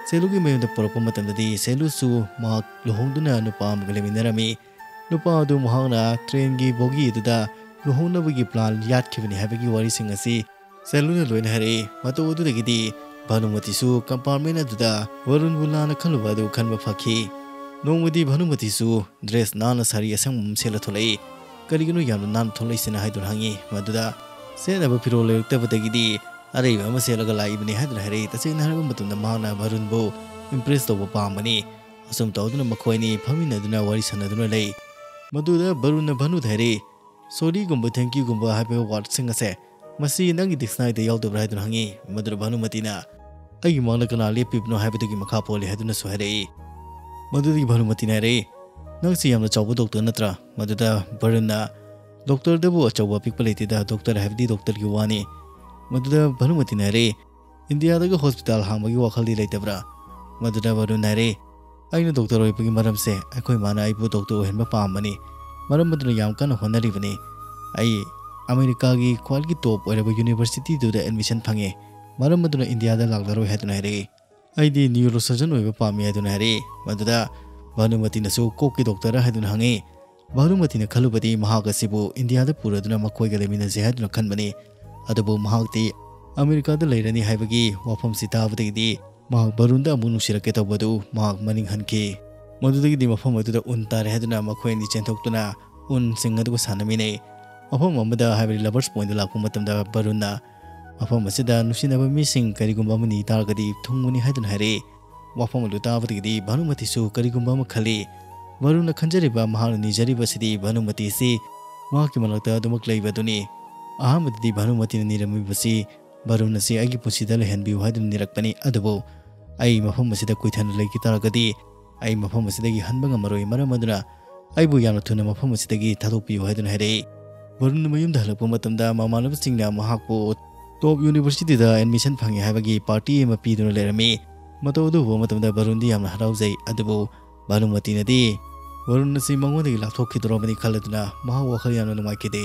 ꯁꯦꯂꯨꯒꯤ ꯃꯌꯨꯝꯗ ꯄꯣꯔꯛꯄ ꯃꯇꯝꯗꯗꯤ ꯁꯦꯂꯨꯁꯨ ꯃꯍꯥꯛ ꯂꯨꯍꯣꯡꯗꯨꯅ ꯅꯨꯄꯥ ꯑꯃꯒ ꯂꯩꯃꯤꯟꯅꯔꯝꯃꯤ꯫ ꯅꯨꯄꯥ ꯑꯗꯨ ꯃꯍꯥꯛꯅ trainꯒꯤ bogie ꯑꯗꯨꯗ ꯂꯨꯍꯣꯡꯅꯕꯒꯤ plan ꯌꯥꯠꯈꯤꯕꯅꯤ ꯍꯥꯏꯕꯒꯤ ꯋꯥꯔꯤꯁꯤꯡ ꯑꯁꯤ ꯁꯦꯂꯨꯅ ꯂꯣꯏꯅ ꯍꯥꯏꯔꯛꯏ꯫ ꯃꯇꯧ ꯑꯗꯨꯗꯒꯤꯗꯤ ꯚꯥꯅꯨꯃꯇꯤꯁꯨ compartment ꯑꯗꯨꯗ ꯚꯔꯨꯟꯕꯨ ꯂꯥꯟꯅ ꯈꯜꯂꯨꯕ ꯑꯗꯨ ꯈꯟꯕ ꯐꯈꯤ꯫ ꯅꯣꯡꯃꯗꯤ ꯚꯥꯅꯨꯃꯇꯤꯁꯨ dress ꯅꯥꯟꯅ ꯁꯥꯔꯤ ꯑꯁꯪꯕ ꯑꯃ ꯁꯦꯠꯂ ꯊꯣꯛꯂꯛꯏ꯫ "ꯀꯔꯤꯒꯤꯅꯣ ꯌꯥꯝꯅ ꯅꯥꯟꯅ ꯊꯣꯛꯂꯛꯏꯁꯤꯅ?" ꯍꯥꯏꯗꯨꯅ ꯍꯪꯉꯤ꯫ ꯃꯗꯨꯗ ꯁꯦꯠꯅꯕ ꯐꯤꯔꯣꯜ ꯂꯩꯔꯛꯇꯕꯗꯒꯤꯗꯤ ꯑꯔꯩꯕ ꯑꯃ ꯁꯦꯠꯂꯒ ꯂꯥꯛꯏꯕꯅꯤ ꯍꯥꯏꯗꯨꯅ ꯍꯥꯏꯔꯛꯏ꯫ ꯇꯁꯦꯡꯅ ꯍꯥꯏꯔꯕ ꯃꯇꯝꯗ ꯃꯍꯥꯛꯅ ꯚꯔꯨꯟꯕꯨ impress ꯇꯧꯕ ꯄꯥꯝꯕꯅꯤ꯫ ꯑꯁꯨꯝ ꯇꯧꯗꯨꯅ ꯃꯈꯣꯏ ꯑꯅꯤ ꯐꯝꯃꯤꯟꯅꯗꯨꯅ ꯋꯥꯔꯤ ꯁꯥꯟꯅꯗꯨꯅ ꯂꯩ꯫ ꯃꯗꯨꯗ ꯚꯔꯨꯟꯅ ꯚꯥꯅꯨꯗ ꯍꯥꯏꯔꯛꯏ, "Sorryꯒꯨꯝꯕ thank youꯒꯨꯝꯕ ꯍꯥꯏꯕ wordꯁꯤꯡ ꯑꯁꯦ ꯃꯁꯤ ꯅꯪꯒꯤ dictionaryꯗ ꯌꯥꯎꯗꯕ꯭ꯔꯥ?" ꯍꯥꯏꯗꯨꯅ ꯍꯪꯉꯤ꯫ ꯃꯗꯨꯗ ꯚꯥꯅꯨꯃꯇꯤꯅ, "ꯑꯩꯒꯤ ꯃꯥꯡꯗ ꯀꯅꯥ ꯂꯦꯞꯄꯤꯕꯅꯣ ꯍꯥꯏꯕꯗꯨꯒꯤ ꯃꯈꯥ ꯄꯣꯜꯂꯤ" ꯍꯥꯏꯗꯨꯅꯁꯨ ꯍꯥꯏꯔꯛꯏ꯫ ꯃꯗꯨꯗꯒꯤ ꯚꯥꯅꯨꯃꯇꯤꯅ ꯍꯥꯏꯔꯛꯏ, "ꯅꯪꯁꯤ ꯌꯥꯝꯅ ꯆꯥꯎꯕ doctor ꯅꯠꯇ꯭ꯔꯥ?" ꯃꯗꯨꯗ ꯚꯔꯨꯟꯅ, "Doctorꯗꯕꯨ ꯑꯆꯧꯕ ꯑꯄꯤꯛꯄ ꯂꯩꯇꯦꯗ, doctor ꯍꯥꯏꯕꯗꯤ doctorꯒꯤ ꯋꯥꯅꯤ꯫ ꯃꯗꯨꯗ ꯚꯥꯅꯨꯃꯇꯤꯅ ꯍꯥꯏꯔꯛꯏ, "ꯏꯟꯗꯤꯌꯥꯗꯒ ꯍꯣꯁꯄꯤꯇꯥꯜ ꯍꯥꯡꯕꯒꯤ ꯋꯥꯈꯜꯗꯤ ꯂꯩꯇꯕ꯭ꯔꯥ?" ꯃꯗꯨꯗ ꯚꯥꯅꯨꯅ ꯍꯥꯏꯔꯛꯏ, "ꯑꯩꯅ ꯗꯣꯛꯇꯔ ꯑꯣꯏꯕꯒꯤ ꯃꯔꯝꯁꯦ ꯑꯩꯈꯣꯏ ꯃꯥꯅ ꯑꯩꯕꯨ ꯗꯣꯛꯇꯔ ꯑꯣꯏꯍꯟꯕ ꯄꯥꯝꯕꯅꯤ, ꯃꯔꯝ ꯑꯗꯨꯅ ꯌꯥꯝ ꯀꯟꯅ ꯍꯣꯠꯅꯔꯤꯕꯅꯤ꯫ ꯑꯩ ꯑꯃꯦꯔꯤꯀꯥꯒꯤ ꯈ꯭ꯋꯥꯏꯗꯒꯤ ꯇꯣꯞ ꯑꯣꯏꯔꯕ ꯌꯨꯅꯤꯚꯔꯁꯤꯇꯤꯗꯨꯗ ꯑꯦꯗꯃꯤꯁꯟ ꯐꯪꯉꯦ, ꯃꯔꯝ ꯑꯗꯨꯅ ꯏꯟꯗꯤꯌꯥꯗ ꯂꯥꯛꯂꯔꯣꯏ" ꯍꯥꯏꯗꯨꯅ ꯍꯥꯏꯔꯛꯏ꯫ "ꯑꯩꯗꯤ ꯅ꯭ꯌꯨꯔꯣ ꯁꯔꯖꯟ ꯑꯣꯏꯕ ꯄꯥꯝꯃꯤ" ꯍꯥꯏꯗꯨꯅ ꯍꯥꯏꯔꯛꯏ꯫ ꯃꯗꯨꯗ ꯚꯥꯅꯨꯃꯇꯤꯅꯁꯨ "ꯀꯣꯛꯀꯤ ꯗꯣꯛꯇꯔ?" ꯍꯥꯏꯗꯨꯅ ꯍꯪꯉꯤ꯫ ꯚꯥꯅꯨꯃꯇꯤꯅ ꯈꯜꯂꯨꯕꯗꯤ ꯃꯍꯥꯛ ꯑꯁꯤꯕꯨ ꯏꯟꯗꯤꯌꯥꯗ ꯄꯨꯔꯗꯨꯅ ꯃꯈꯣꯏꯒ ꯂꯩꯃꯤꯟꯅꯁꯦ ꯍꯥꯏꯗꯨꯅ ꯈꯟꯕꯅꯤ꯫ ꯑꯗꯨꯕꯨ ꯃꯍꯥꯛꯇꯤ ꯑꯃꯦꯔꯤꯀꯥꯗ ꯂꯩꯔꯅꯤ ꯍꯥꯏꯕꯒꯤ ꯋꯥꯐꯝꯁꯤ ꯇꯥꯕꯗꯒꯤꯗꯤ ꯃꯍꯥꯛ ꯚꯔꯨꯟꯗ ꯑꯃꯨꯛ ꯅꯨꯡꯁꯤꯔꯛꯀꯦ ꯇꯧꯕꯗꯨ ꯃꯍꯥꯛ ꯃꯅꯤꯡ ꯍꯟꯈꯤ꯫ ꯃꯗꯨꯗꯒꯤꯗꯤ ꯃꯐꯝ ꯑꯗꯨꯗ ꯎꯟ ꯇꯥꯔꯦ ꯍꯥꯏꯗꯨꯅ ꯃꯈꯣꯏ ꯑꯅꯤ ꯆꯦꯟꯊꯣꯛꯇꯨꯅ ꯎꯟꯁꯤꯡ ꯑꯗꯨꯒ ꯁꯥꯟꯅꯃꯤꯟꯅꯩ꯫ ꯃꯐꯝ ꯑꯃꯗ, ꯍꯥꯏꯕꯗꯤ ꯂꯚꯔꯁ ꯄꯣꯏꯟꯗ ꯂꯥꯛꯄ ꯃꯇꯝꯗ, ꯚꯔꯨꯟꯅ ꯃꯐꯝ ꯑꯁꯤꯗ ꯅꯨꯡꯁꯤꯅꯕ ꯃꯤꯁꯤꯡ ꯀꯔꯤꯒꯨꯝꯕ ꯑꯃ ꯅꯤ ꯇꯥꯔꯒꯗꯤ ꯊꯨꯡꯕꯅꯤ ꯍꯥꯏꯗꯨꯅ ꯍꯥꯏꯔꯛꯏ꯫ ꯋꯥꯐꯝ ꯑꯗꯨ ꯇꯥꯕꯗꯒꯤꯗꯤ ꯚꯥꯅꯨꯃꯇꯤꯁꯨ ꯀꯔꯤꯒꯨꯝꯕ ꯑꯃ ꯈꯜꯂꯤ꯫ ꯚꯔꯨꯟꯅ ꯈꯟꯖꯔꯤꯕ, ꯃꯍꯥꯛꯅ ꯅꯤꯖꯔꯤꯕ ꯑꯁꯤꯗꯤ ꯚꯥꯅꯨꯃꯇꯤ ꯑꯁꯤ ꯃꯍꯥꯛꯀꯤ ꯃꯅꯥꯛꯇ ꯑꯗꯨꯃꯛ ꯂꯩꯕ ꯑꯗꯨꯅꯤ꯫ ꯑꯍꯥꯟꯕꯗꯗꯤ ꯚꯥꯅꯨꯃꯇꯤꯅ ꯅꯤꯔꯝꯃꯤꯕꯁꯤ, "ꯚꯔꯨꯟ ꯑꯁꯤ ꯑꯩꯒꯤ ꯄꯨꯟꯁꯤꯗ ꯂꯩꯍꯟꯕꯤꯌꯨ" ꯍꯥꯏꯗꯨꯅ ꯅꯤꯔꯛꯄꯅꯤ꯫ ꯑꯗꯨꯕꯨ ꯑꯩ ꯃꯐꯝ ꯑꯁꯤꯗ ꯀꯨꯏꯊꯅ ꯂꯩꯈꯤ ꯇꯥꯔꯒꯗꯤ ꯑꯩ ꯃꯐꯝ ꯑꯁꯤꯗꯒꯤ ꯍꯟꯕ ꯉꯝꯃꯔꯣꯏ, ꯃꯔꯝ ꯑꯗꯨꯅ ꯑꯩꯕꯨ ꯌꯥꯝꯅ ꯊꯨꯅ ꯃꯐꯝ ꯑꯁꯤꯗꯒꯤ ꯊꯥꯗꯣꯛꯄꯤꯌꯨ ꯍꯥꯏꯗꯨꯅ ꯍꯥꯏꯔꯛꯏ꯫ ꯚꯔꯨꯟ ꯃꯌꯨꯝꯗ ꯍꯜꯂꯛꯄ ꯃꯇꯝꯗ ꯃꯃꯥꯟꯅꯕꯁꯤꯡꯅ ꯃꯍꯥꯛꯄꯨ ꯇꯣꯞ ꯌꯨꯅꯤꯚꯔꯁꯤꯇꯤꯗ ꯑꯦꯗꯃꯤꯁꯟ ꯐꯪꯉꯦ ꯍꯥꯏꯕꯒꯤ ꯄꯥꯔꯇꯤ ꯑꯃ ꯄꯤꯗꯨꯅ ꯂꯩꯔꯝꯃꯤ꯫ ꯃꯇꯧ ꯑꯗꯨ ꯎꯕ ꯃꯇꯝꯗ ꯚꯔꯨꯟꯗꯤ ꯌꯥꯝꯅ ꯍꯔꯥꯎꯖꯩ, ꯑꯗꯨꯕꯨ ꯚꯥꯅꯨꯃꯇꯤꯅꯗꯤ ꯚꯔꯨꯟ ꯑꯁꯤ ꯃꯉꯣꯟꯗꯒꯤ ꯂꯥꯞꯊꯣꯛꯈꯤꯗꯧꯔꯕꯅꯤ ꯈꯜꯂꯗꯨꯅ ꯃꯍꯥꯛ ꯋꯥꯈꯜ ꯌꯥꯝꯅ ꯅꯨꯡꯉꯥꯏꯈꯤꯗꯦ꯫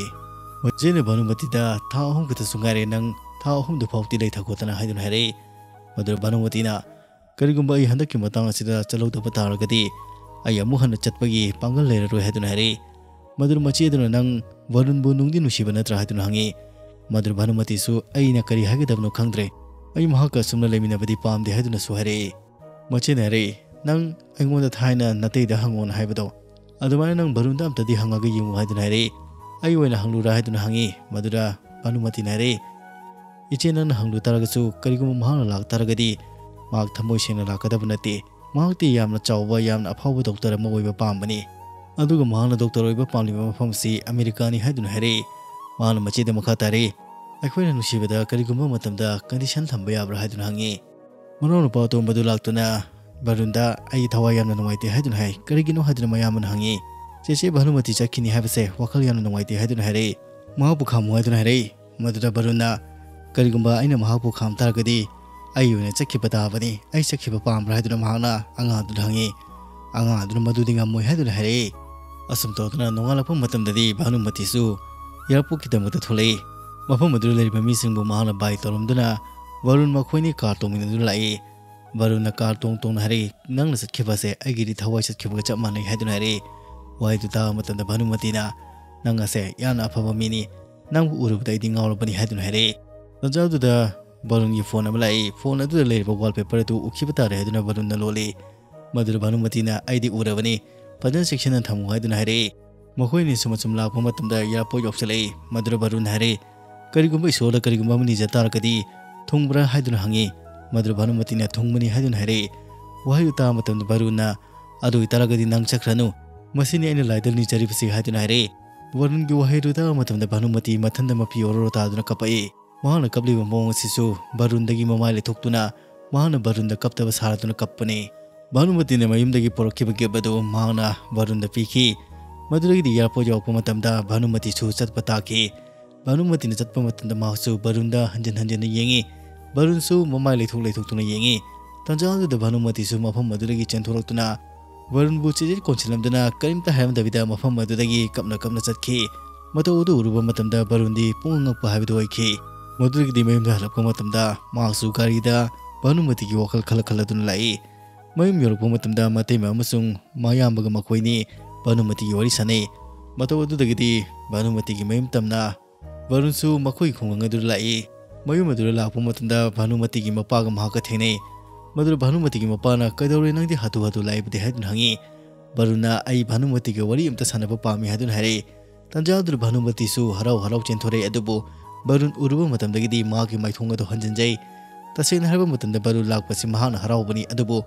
ꯃꯆꯦꯅ ꯚꯥꯅꯨꯃꯇꯤꯗ, "ꯊꯥ ꯑꯍꯨꯝ ꯈꯛꯇꯁꯨ ꯉꯥꯏꯔꯦ, ꯅꯪ ꯊꯥ ꯑꯍꯨꯝꯗꯨ ꯐꯥꯎꯗꯤ ꯂꯩꯊꯈꯣꯗꯅ" ꯍꯥꯏꯗꯨꯅ ꯍꯥꯏꯔꯛꯏ꯫ ꯃꯗꯨꯗ ꯚꯥꯅꯨꯃꯇꯤꯅ, "ꯀꯔꯤꯒꯨꯝꯕ ꯑꯩ ꯍꯟꯗꯛꯀꯤ ꯃꯇꯥꯡ ꯑꯁꯤꯗ ꯆꯠꯍꯧꯗꯕ ꯇꯥꯔꯒꯗꯤ ꯑꯩ ꯑꯃꯨꯛ ꯍꯟꯅ ꯆꯠꯄꯒꯤ ꯄꯥꯡꯒꯜ ꯂꯩꯔꯔꯣꯏ" ꯍꯥꯏꯗꯨꯅ ꯍꯥꯏꯔꯛꯏ꯫ ꯃꯗꯨꯗ ꯃꯆꯦ ꯑꯗꯨꯅ, "ꯅꯪ ꯚꯔꯨꯟꯕꯨ ꯅꯨꯡꯗꯤ ꯅꯨꯡꯁꯤꯕ ꯅꯠꯇ꯭ꯔꯥ?" ꯍꯥꯏꯗꯨꯅ ꯍꯪꯉꯤ꯫ ꯃꯗꯨꯗ ꯚꯥꯅꯨꯃꯇꯤꯁꯨ, "ꯑꯩꯅ ꯀꯔꯤ ꯍꯥꯏꯒꯗꯕꯅꯣ ꯈꯪꯗ꯭ꯔꯦ, ꯑꯩ ꯃꯍꯥꯛꯀ ꯑꯁꯨꯝꯅ ꯂꯩꯃꯤꯟꯅꯕꯗꯤ ꯄꯥꯝꯗꯦ" ꯍꯥꯏꯗꯨꯅꯁꯨ ꯍꯥꯏꯔꯛꯏ꯫ ꯃꯆꯦꯅ ꯍꯥꯏꯔꯛꯏ, "ꯅꯪ ꯑꯩꯉꯣꯟꯗ ꯊꯥꯏꯅ ꯅꯇꯩꯗ ꯍꯪꯉꯣꯅ ꯍꯥꯏꯕꯗꯣ, ꯑꯗꯨꯃꯥꯏꯅ ꯅꯪ ꯚꯔꯨꯟꯗ ꯑꯝꯇꯗꯤ ꯍꯪꯉꯒ ꯌꯦꯡꯉꯨ" ꯍꯥꯏꯗꯨꯅ ꯍꯥꯏꯔꯛꯏ꯫ "ꯑꯩ ꯑꯣꯏꯅ ꯍꯪꯂꯨꯔꯥ?" ꯍꯥꯏꯗꯨꯅ ꯍꯪꯉꯤ꯫ ꯃꯗꯨꯗ ꯚꯥꯅꯨꯃꯇꯤꯅ ꯍꯥꯏꯔꯛꯏ, "ꯏꯆꯦ, ꯅꯪꯅ ꯍꯪꯂꯨ ꯇꯥꯔꯒꯁꯨ, ꯀꯔꯤꯒꯨꯝꯕ ꯃꯍꯥꯛꯅ ꯂꯥꯛꯇꯥꯔꯒꯗꯤ ꯃꯍꯥꯛ ꯊꯃꯣꯏ ꯁꯦꯡꯅ ꯂꯥꯛꯀꯗꯕ ꯅꯠꯇꯦ꯫ ꯃꯍꯥꯛꯇꯤ ꯌꯥꯝꯅ ꯆꯥꯎꯕ, ꯌꯥꯝꯅ ꯑꯐꯥꯎꯕ ꯗꯣꯛꯇꯔ ꯑꯃ ꯑꯣꯏꯕ ꯄꯥꯝꯕꯅꯤ꯫ ꯑꯗꯨꯒ ꯃꯍꯥꯛꯅ ꯗꯣꯛꯇꯔ ꯑꯣꯏꯕ ꯄꯥꯝꯂꯤꯕ ꯃꯐꯝꯁꯤ ꯑꯃꯦꯔꯤꯀꯥꯅꯤ" ꯍꯥꯏꯗꯨꯅ ꯍꯥꯏꯔꯛꯏ꯫ ꯃꯍꯥꯛꯅ ꯃꯆꯦꯗ ꯃꯈꯥ ꯇꯥꯔꯛꯏ, "ꯑꯩꯈꯣꯏꯅ ꯅꯨꯡꯁꯤꯕꯗ ꯀꯔꯤꯒꯨꯝꯕ ꯃꯇꯝꯗ ꯀꯟꯗꯤꯁꯟ ꯊꯝꯕ ꯌꯥꯕ꯭ꯔꯥ?" ꯍꯥꯏꯗꯨꯅ ꯍꯪꯉꯤ꯫ ꯃꯅꯥꯎꯅꯨꯄꯥ ꯑꯇꯣꯝꯕꯗꯨ ꯂꯥꯛꯇꯨꯅ ꯚꯔꯨꯟꯗ, "ꯑꯩ ꯊꯋꯥꯏ ꯌꯥꯝꯅ ꯅꯨꯡꯉꯥꯏꯇꯦ" ꯍꯥꯏꯗꯨꯅ ꯍꯥꯏ꯫ "ꯀꯔꯤꯒꯤꯅꯣ?" ꯍꯥꯏꯗꯨꯅ ꯃꯌꯥꯝꯕꯅ ꯍꯪꯉꯤ꯫ "ꯆꯦꯆꯦ ꯚꯥꯅꯨꯃꯇꯤ ꯆꯠꯈꯤꯅꯤ ꯍꯥꯏꯕꯁꯦ ꯋꯥꯈꯜ ꯌꯥꯝꯅ ꯅꯨꯡꯉꯥꯏꯇꯦ" ꯍꯥꯏꯗꯨꯅ ꯍꯥꯏꯔꯛꯏ꯫ "ꯃꯍꯥꯛꯄꯨ ꯈꯥꯝꯃꯨ" ꯍꯥꯏꯗꯨꯅ ꯍꯥꯏꯔꯛꯏ꯫ ꯃꯗꯨꯗ ꯚꯔꯨꯟꯅ, "ꯀꯔꯤꯒꯨꯝꯕ ꯑꯩꯅ ꯃꯍꯥꯛꯄꯨ ꯈꯥꯝ ꯇꯥꯔꯒꯗꯤ ꯑꯩ ꯑꯣꯏꯅ ꯆꯠꯈꯤꯕ ꯇꯥꯕꯅꯤ꯫ ꯑꯩ ꯆꯠꯈꯤꯕ ꯄꯥꯝꯕ꯭ꯔꯥ?" ꯍꯥꯏꯗꯨꯅ ꯃꯍꯥꯛꯅ ꯑꯉꯥꯡꯗꯨꯗ ꯍꯪꯉꯤ꯫ ꯑꯉꯥꯡ ꯑꯗꯨꯅ ꯃꯗꯨꯗꯤ ꯉꯝꯃꯣꯏ ꯍꯥꯏꯗꯨꯅ ꯍꯥꯏꯔꯛꯏ꯫ ꯑꯁꯨꯝ ꯇꯧꯗꯨꯅ ꯅꯣꯡꯉꯥꯜꯂꯛꯄ ꯃꯇꯝꯗꯗꯤ ꯚꯥꯅꯨꯃꯇꯤꯁꯨ ꯑꯦꯌꯥꯔꯄꯣꯔꯠꯀꯤꯗꯃꯛꯇ ꯊꯣꯛꯂꯛꯏ꯫ ꯃꯐꯝ ꯑꯗꯨꯗ ꯂꯩꯔꯤꯕ ꯃꯤꯁꯤꯡꯕꯨ ꯃꯍꯥꯛꯅ ꯕꯥꯏ ꯇꯧꯔꯝꯗꯨꯅ ꯚꯔꯨꯟ ꯃꯈꯣꯏꯅꯤ ꯀꯥꯔ ꯇꯣꯡꯃꯤꯟꯅꯗꯨꯅ ꯂꯥꯛꯏ꯫ ꯚꯔꯨꯟꯅ ꯀꯥꯔ ꯇꯣꯡ ꯇꯣꯡꯅ ꯍꯥꯏꯔꯛꯏ, "ꯅꯪꯅ ꯆꯠꯈꯤꯕꯁꯦ ꯑꯩꯒꯤꯗꯤ ꯊꯋꯥꯏ ꯆꯠꯈꯤꯕꯒ ꯆꯞ ꯃꯥꯟꯅꯩ" ꯍꯥꯏꯗꯨꯅ ꯍꯥꯏꯔꯛꯏ꯫ ꯋꯥꯍꯩꯗꯨ ꯇꯥꯕ ꯃꯇꯝꯗ ꯚꯥꯅꯨꯃꯇꯤꯅ, "ꯅꯪ ꯑꯁꯦ ꯌꯥꯝꯅ ꯑꯐꯕ ꯃꯤꯅꯤ, ꯅꯪꯕꯨ ꯎꯔꯨꯕꯗ ꯑꯩꯗꯤ ꯉꯥꯎꯔꯕꯅꯤ" ꯍꯥꯏꯗꯨꯅ ꯍꯥꯏꯔꯛꯏ꯫ ꯇꯥꯟꯖꯥꯗꯨꯗ ꯚꯔꯨꯟꯒꯤ ꯐꯣꯟ ꯑꯃ ꯂꯥꯛꯏ꯫ ꯐꯣꯟ ꯑꯗꯨꯗ ꯂꯩꯔꯤꯕ ꯋꯥꯜꯄꯦꯄꯔ ꯑꯗꯨ ꯎꯈꯤꯕ ꯇꯥꯔꯦ ꯍꯥꯏꯗꯨꯅ ꯚꯔꯨꯟꯅ ꯂꯣꯜꯂꯤ꯫ ꯃꯗꯨꯗ ꯚꯥꯅꯨꯃꯇꯤꯅ, "ꯑꯩꯗꯤ ꯎꯔꯕꯅꯤ, ꯐꯖꯅ ꯆꯦꯛꯁꯤꯟꯅ ꯊꯝꯃꯨ" ꯍꯥꯏꯗꯨꯅ ꯍꯥꯏꯔꯛꯏ꯫ ꯃꯈꯣꯏꯅ ꯁꯨꯝ ꯑꯁꯨꯝ ꯂꯥꯛꯄ ꯃꯇꯝꯗ ꯑꯦꯌꯥꯔꯄꯣꯔꯠ ꯌꯧꯁꯤꯜꯂꯛꯏ꯫ ꯃꯗꯨꯗ ꯚꯔꯨꯟ ꯍꯥꯏꯔꯛꯏ, "ꯀꯔꯤꯒꯨꯝꯕ ꯏꯁꯣꯔꯗ ꯀꯔꯤꯒꯨꯝꯕ ꯑꯃ ꯅꯤꯖ ꯇꯥꯔꯒꯗꯤ ꯊꯨꯡꯕ꯭ꯔꯥ?" ꯍꯥꯏꯗꯨꯅ ꯍꯪꯉꯤ꯫ ꯃꯗꯨꯗ ꯚꯥꯅꯨꯃꯇꯤꯅ, "ꯊꯨꯡꯕꯅꯤ" ꯍꯥꯏꯗꯨꯅ ꯍꯥꯏꯔꯛꯏ꯫ ꯋꯥꯍꯩꯗꯨ ꯇꯥꯕ ꯃꯇꯝꯗ ꯚꯔꯨꯟꯅ, "ꯑꯗꯨ ꯑꯣꯏꯇꯥꯔꯒꯗꯤ ꯅꯪ ꯆꯠꯈ꯭ꯔꯅꯨ, ꯃꯁꯤꯅꯤ ꯑꯩꯅ ꯂꯥꯏꯗ ꯅꯤꯖꯔꯤꯕꯁꯤ" ꯍꯥꯏꯗꯨꯅ ꯍꯥꯏꯔꯛꯏ꯫ ꯚꯔꯨꯟꯒꯤ ꯋꯥꯍꯩꯗꯨ ꯇꯥꯕ ꯃꯇꯝꯗ ꯚꯥꯅꯨꯃꯇꯤ ꯃꯊꯟꯗ ꯃꯄꯤ ꯑꯣꯔꯣ ꯇꯥꯗꯨꯅ ꯀꯞꯄꯛꯏ꯫ ꯃꯍꯥꯛꯅ ꯀꯞꯂꯤꯕ ꯃꯑꯣꯡ ꯑꯁꯤꯁꯨ ꯚꯔꯨꯟꯗꯒꯤ ꯃꯃꯥꯏ ꯂꯩꯊꯣꯛꯇꯨꯅ ꯃꯍꯥꯛꯅ ꯚꯔꯨꯟꯗ ꯀꯞꯇꯕ ꯁꯥꯔꯗꯨꯅ ꯀꯞꯄꯅꯤ꯫ ꯚꯥꯅꯨꯃꯇꯤꯅ ꯃꯌꯨꯝꯗꯒꯤ ꯄꯨꯔꯛꯈꯤꯕ ꯒꯤꯐ ꯑꯗꯨ ꯃꯍꯥꯛꯅ ꯚꯔꯨꯟꯗ ꯄꯤꯈꯤ꯫ ꯃꯗꯨꯗꯒꯤꯗꯤ ꯑꯦꯌꯥꯔꯄꯣꯔꯠ ꯌꯧꯔꯛꯄ ꯃꯇꯝꯗ ꯚꯥꯅꯨꯃꯇꯤꯁꯨ ꯆꯠꯄ ꯇꯥꯈꯤ꯫ ꯚꯥꯅꯨꯃꯇꯤꯅ ꯆꯠꯄ ꯃꯇꯝꯗ ꯃꯍꯥꯛꯁꯨ ꯚꯔꯨꯟꯗ ꯍꯟꯖꯤꯟ ꯍꯟꯖꯤꯟꯅ ꯌꯦꯡꯉꯤ꯫ ꯚꯔꯨꯟꯁꯨ ꯃꯃꯥꯏ ꯂꯩꯊꯣꯛ ꯂꯩꯊꯣꯛꯇꯨꯅ ꯌꯦꯡꯉꯤ꯫ ꯇꯥꯟꯖꯥ ꯑꯗꯨꯗ ꯚꯥꯅꯨꯃꯇꯤꯁꯨ ꯃꯐꯝ ꯑꯗꯨꯗꯒꯤ ꯆꯦꯟꯊꯣꯔꯛꯇꯨꯅ ꯚꯔꯨꯟꯕꯨ ꯆꯦꯖꯦꯠ ꯀꯣꯟꯁꯤꯜꯂꯝꯗꯨꯅ ꯀꯔꯤꯝꯇ ꯍꯥꯏꯔꯝꯗꯕꯤꯗ ꯃꯐꯝ ꯑꯗꯨꯗꯒꯤ ꯀꯞꯅ ꯀꯞꯅ ꯆꯠꯈꯤ꯫ ꯃꯇꯧ ꯑꯗꯨ ꯎꯔꯨꯕ ꯃꯇꯝꯗ ꯚꯔꯨꯟꯗꯤ ꯄꯨꯡꯉꯛ ꯉꯛꯄ ꯍꯥꯏꯕꯗꯨ ꯑꯣꯏꯈꯤ꯫ ꯃꯗꯨꯗꯒꯤꯗꯤ ꯃꯌꯨꯝꯗ ꯍꯜꯂꯛꯄ ꯃꯇꯝꯗ ꯃꯍꯥꯛꯁꯨ ꯒꯥꯔꯤꯗ ꯚꯥꯅꯨꯃꯇꯤꯒꯤ ꯋꯥꯈꯜ ꯈꯜꯂ ꯈꯜꯂꯗꯨꯅ ꯂꯥꯛꯏ꯫ ꯃꯌꯨꯝ ꯌꯧꯔꯛꯄ ꯃꯇꯝꯗ ꯃꯇꯩꯃ ꯑꯃꯁꯨꯡ ꯃꯌꯥꯝꯕꯒ ꯃꯈꯣꯏꯅꯤ ꯚꯥꯅꯨꯃꯇꯤꯒꯤ ꯋꯥꯔꯤ ꯁꯥꯟꯅꯩ꯫ ꯃꯇꯧ ꯑꯗꯨꯗꯒꯤꯗꯤ ꯚꯥꯅꯨꯃꯇꯤꯒꯤ ꯃꯌꯨꯝ ꯇꯝꯅ ꯚꯔꯨꯟꯁꯨ ꯃꯈꯣꯏꯒꯤ ꯈꯨꯡꯒꯪ ꯑꯗꯨꯗ ꯂꯥꯛꯏ꯫ ꯃꯌꯨꯝ ꯑꯗꯨꯗ ꯂꯥꯛꯄ ꯃꯇꯝꯗ ꯚꯥꯅꯨꯃꯇꯤꯒꯤ ꯃꯄꯥꯒ ꯃꯍꯥꯛꯀ ꯊꯦꯡꯅꯩ꯫ ꯃꯗꯨꯗ ꯚꯥꯅꯨꯃꯇꯤꯒꯤ ꯃꯄꯥꯅ, "ꯀꯩꯗꯧꯔꯦ ꯅꯪꯗꯤ ꯍꯥꯊꯨ ꯍꯥꯊꯨ ꯂꯥꯛꯏꯕꯗꯤ?" ꯍꯥꯏꯗꯨꯅ ꯍꯪꯉꯤ꯫ ꯚꯔꯨꯟꯅ, "ꯑꯩ ꯚꯥꯅꯨꯃꯇꯤꯒ ꯋꯥꯔꯤ ꯑꯝꯇ ꯁꯥꯟꯅꯕ ꯄꯥꯝꯃꯤ" ꯍꯥꯏꯗꯨꯅ ꯍꯥꯏꯔꯛꯏ꯫ ꯇꯥꯟꯖꯥ ꯑꯗꯨꯗ ꯚꯥꯅꯨꯃꯇꯤꯁꯨ ꯍꯔꯥꯎ ꯍꯔꯥꯎ ꯆꯦꯟꯊꯣꯔꯛꯏ, ꯑꯗꯨꯕꯨ ꯚꯔꯨꯟ ꯎꯔꯨꯕ ꯃꯇꯝꯗꯒꯤꯗꯤ ꯃꯍꯥꯛꯀꯤ ꯃꯥꯏꯊꯣꯡ ꯑꯗꯨ ꯍꯟꯖꯤꯟꯖꯩ꯫ ꯇꯁꯦꯡꯅ ꯍꯥꯏꯔꯕ ꯃꯇꯝꯗ ꯚꯔꯨꯟ ꯂꯥꯛꯄꯁꯤ ꯃꯍꯥꯛꯅ ꯍꯔꯥꯎꯕꯅꯤ, ꯑꯗꯨꯕꯨ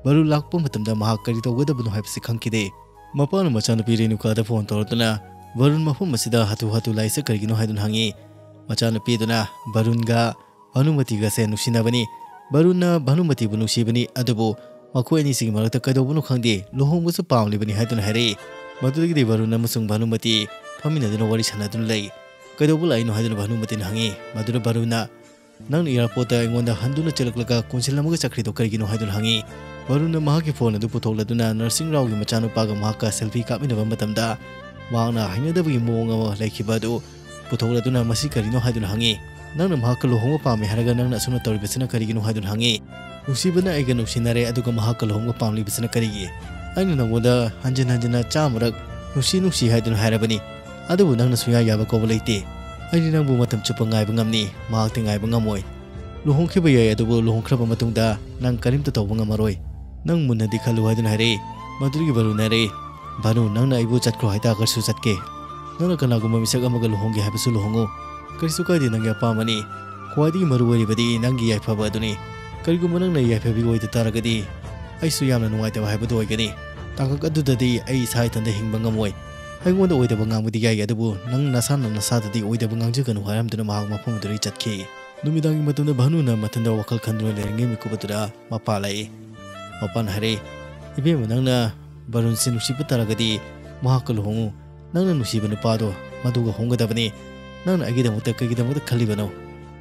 ꯚꯔꯨꯟ ꯂꯥꯛꯄ ꯃꯇꯝꯗ ꯃꯍꯥꯛ ꯀꯔꯤ ꯇꯧꯒꯗꯕꯅꯣ ꯍꯥꯏꯕꯁꯤ ꯈꯪꯈꯤꯗꯦ꯫ ꯃꯄꯥꯅ ꯃꯆꯥꯅꯨꯄꯤ ꯔꯦꯅꯨꯀꯥꯗ ꯐꯣꯟ ꯇꯧꯔꯗꯨꯅ, "ꯚꯔꯨꯟ ꯃꯐꯝ ꯑꯁꯤꯗ ꯍꯥꯊꯨ ꯍꯥꯊꯨ ꯂꯥꯛꯏꯁꯦ ꯀꯔꯤꯒꯤꯅꯣ?" ꯍꯥꯏꯗꯨꯅ ꯍꯪꯉꯤ꯫ ꯃꯆꯥꯅꯨꯄꯤꯗꯨꯅ, "ꯚꯔꯨꯟꯒ ꯚꯥꯅꯨꯃꯇꯤꯒꯁꯦ ꯅꯨꯡꯁꯤꯅꯕꯅꯤ꯫ ꯚꯔꯨꯟꯅ ꯚꯥꯅꯨꯃꯇꯤꯕꯨ ꯅꯨꯡꯁꯤꯕꯅꯤ, ꯑꯗꯨꯕꯨ ꯃꯈꯣꯏ ꯑꯅꯤꯁꯤꯒꯤ ꯃꯔꯛꯇ ꯀꯩꯗꯧꯕꯅꯣ ꯈꯪꯗꯦ, ꯂꯨꯍꯣꯡꯕꯁꯨ ꯄꯥꯝꯂꯤꯕꯅꯤ" ꯍꯥꯏꯗꯨꯅ ꯍꯥꯏꯔꯛꯏ꯫ ꯃꯗꯨꯗꯒꯤꯗꯤ ꯚꯔꯨꯟ ꯑꯃꯁꯨꯡ ꯚꯥꯅꯨꯃꯇꯤ ꯐꯝꯃꯤꯟꯅꯗꯨꯅ ꯋꯥꯔꯤ ꯁꯥꯟꯅꯗꯨꯅ ꯂꯩ꯫ "ꯀꯩꯗꯧꯕ ꯂꯥꯛꯏꯅꯣ?" ꯍꯥꯏꯗꯨꯅ ꯚꯥꯅꯨꯃꯇꯤꯅ ꯍꯪꯉꯤ꯫ ꯃꯗꯨꯗ ꯚꯥꯔꯨꯟꯅ, "ꯅꯪꯅ ꯑꯦꯌꯥꯔꯄꯣꯔꯠꯇ ꯑꯩꯉꯣꯟꯗ ꯍꯟꯗꯨꯅ ꯆꯦꯜꯂꯛꯂꯒ ꯀꯣꯟꯁꯤꯜꯂꯝꯃꯒ ꯆꯠꯈ꯭ꯔꯤꯗꯣ ꯀꯔꯤꯒꯤꯅꯣ?" ꯍꯥꯏꯗꯨꯅ ꯍꯪꯉꯤ꯫ ꯚꯥꯔꯨꯟꯅ ꯃꯍꯥꯛꯀꯤ ꯐꯣꯟ ꯑꯗꯨ ꯄꯨꯊꯣꯛꯂꯗꯨꯅ ꯅꯔꯁꯤꯡ ꯔꯥꯎꯒꯤ ꯃꯆꯥꯅꯨꯄꯥꯒ ꯃꯍꯥꯛꯀ ꯁꯦꯜꯐꯤ ꯀꯥꯞꯃꯤꯟꯅꯕ ꯃꯇꯝꯗ ꯃꯍꯥꯛꯅ ꯍꯩꯅꯗꯕꯒꯤ ꯃꯑꯣꯡ ꯑꯃ ꯂꯩꯈꯤꯕ ꯑꯗꯨ ꯄꯨꯊꯣꯛꯂꯗꯨꯅ, "ꯃꯁꯤ ꯀꯔꯤꯅꯣ?" ꯍꯥꯏꯗꯨꯅ ꯍꯪꯉꯤ꯫ "ꯅꯪꯅ ꯃꯍꯥꯛꯀ ꯂꯨꯍꯣꯡꯕ ꯄꯥꯝꯃꯤ ꯍꯥꯏꯔꯒ ꯅꯪꯅ ꯑꯁꯨꯝꯅ ꯇꯧꯔꯤꯕꯁꯤꯅ ꯀꯔꯤꯒꯤꯅꯣ?" ꯍꯥꯏꯗꯨꯅ ꯍꯪꯉꯤ꯫ "ꯅꯨꯡꯁꯤꯕꯅ ꯑꯩꯒ ꯅꯨꯡꯁꯤꯅꯔꯦ, ꯑꯗꯨꯒ ꯃꯍꯥꯛꯀ ꯂꯨꯍꯣꯡꯕ ꯄꯥꯝꯂꯤꯕꯁꯤꯅ ꯀꯔꯤꯒꯤ? ꯑꯩꯅ ꯅꯪꯉꯣꯟꯗ ꯍꯟꯖꯤꯟ ꯍꯟꯖꯤꯟꯅ ꯆꯥꯝꯃꯔꯛ 'ꯅꯨꯡꯁꯤ, ꯅꯨꯡꯁꯤ' ꯍꯥꯏꯗꯨꯅ ꯍꯥꯏꯔꯕꯅꯤ, ꯑꯗꯨꯕꯨ ꯅꯪꯅ ꯁꯨꯡꯌꯥ ꯌꯥꯕ ꯀꯧꯕ ꯂꯩꯇꯦ꯫ ꯑꯩꯗꯤ ꯅꯪꯕꯨ ꯃꯇꯝ ꯆꯨꯞꯄ ꯉꯥꯏꯕ ꯉꯝꯅꯤ, ꯃꯍꯥꯛꯇꯤ ꯉꯥꯏꯕ ꯉꯝꯃꯣꯏ꯫ ꯂꯨꯍꯣꯡꯈꯤꯕ ꯌꯥꯏ, ꯑꯗꯨꯕꯨ ꯂꯨꯍꯣꯡꯈ꯭ꯔꯕ ꯃꯇꯨꯡꯗ ꯅꯪ ꯀꯔꯤꯝꯇ ꯇꯧꯕ ꯉꯝꯃꯔꯣꯏ꯫ ꯅꯪ ꯃꯨꯟꯅꯗꯤ ꯈꯜꯂꯨ" ꯍꯥꯏꯗꯨꯅ ꯍꯥꯏꯔꯛꯏ꯫ ꯃꯗꯨꯗꯒꯤ ꯚꯥꯔꯨꯟꯅ ꯍꯥꯏꯔꯛꯏ, "ꯚꯥꯅꯨ, ꯅꯪꯅ ꯑꯩꯕꯨ ꯆꯠꯈ꯭ꯔꯣ ꯍꯥꯏꯇꯥꯔꯒꯁꯨ ꯆꯠꯀꯦ꯫ ꯅꯪꯅ ꯀꯅꯥꯒꯨꯝꯕ ꯃꯤꯁꯛ ꯑꯃꯒ ꯂꯨꯍꯣꯡꯒꯦ ꯍꯥꯏꯕꯁꯨ ꯂꯨꯍꯣꯡꯉꯨ꯫ ꯀꯔꯤꯁꯨ ꯀꯥꯏꯗꯦ, ꯅꯪꯒꯤ ꯑꯄꯥꯝꯕꯅꯤ꯫ ꯈ꯭ꯋꯥꯏꯗꯒꯤ ꯃꯔꯨ ꯑꯣꯏꯔꯤꯕꯗꯤ ꯅꯪꯒꯤ ꯌꯥꯏꯐꯕ ꯑꯗꯨꯅꯤ꯫ ꯀꯔꯤꯒꯨꯝꯕ ꯅꯪꯅ ꯌꯥꯏꯐꯕꯤ ꯑꯣꯏꯗ ꯇꯥꯔꯒꯗꯤ ꯑꯩꯁꯨ ꯌꯥꯝꯅ ꯅꯨꯡꯉꯥꯏꯇꯕ ꯍꯥꯏꯕꯗꯨ ꯑꯣꯏꯒꯅꯤ꯫ ꯇꯥꯡꯀꯛ ꯑꯗꯨꯗꯗꯤ ꯑꯩ ꯏꯁꯥ ꯏꯊꯟꯇ ꯍꯤꯡꯕ ꯉꯝꯃꯣꯏ꯫ ꯑꯩꯉꯣꯟꯗ ꯑꯣꯏꯗꯕ ꯉꯥꯡꯕꯗꯤ ꯌꯥꯏ, ꯑꯗꯨꯕꯨ ꯅꯪ ꯅꯁꯥꯅ ꯅꯁꯥꯗꯗꯤ ꯑꯣꯏꯗꯕ ꯉꯥꯡꯖꯒꯅꯨ" ꯍꯥꯏꯔꯝꯗꯨꯅ ꯃꯍꯥꯛ ꯃꯐꯝ ꯑꯗꯨꯗꯒꯤ ꯆꯠꯈꯤ꯫ ꯅꯨꯃꯤꯗꯥꯡꯒꯤ ꯃꯇꯝꯗ ꯚꯥꯅꯨꯅ ꯃꯊꯟꯇ ꯋꯥꯈꯜ ꯈꯟꯗꯨꯅ ꯂꯩꯔꯤꯉꯩ ꯃꯤꯀꯨꯞ ꯑꯗꯨꯗ ꯃꯄꯥ ꯂꯥꯛꯏ꯫ ꯃꯄꯥꯅ ꯍꯥꯏꯔꯛꯏ, "ꯏꯕꯦꯝꯃ, ꯅꯪꯅ ꯚꯥꯔꯨꯟꯁꯦ ꯅꯨꯡꯁꯤꯕ ꯇꯥꯔꯒꯗꯤ ꯃꯍꯥꯛꯀ ꯂꯨꯍꯣꯡꯉꯨ꯫ ꯅꯪꯅ ꯅꯨꯡꯁꯤꯕ ꯅꯨꯄꯥꯗꯣ ꯃꯗꯨꯒ ꯍꯣꯡꯒꯗꯕꯅꯤ꯫ ꯅꯪꯅ ꯑꯩꯒꯤꯗꯃꯛꯇ ꯀꯩꯒꯤꯗꯃꯛꯇ ꯈꯜꯂꯤꯕꯅꯣ?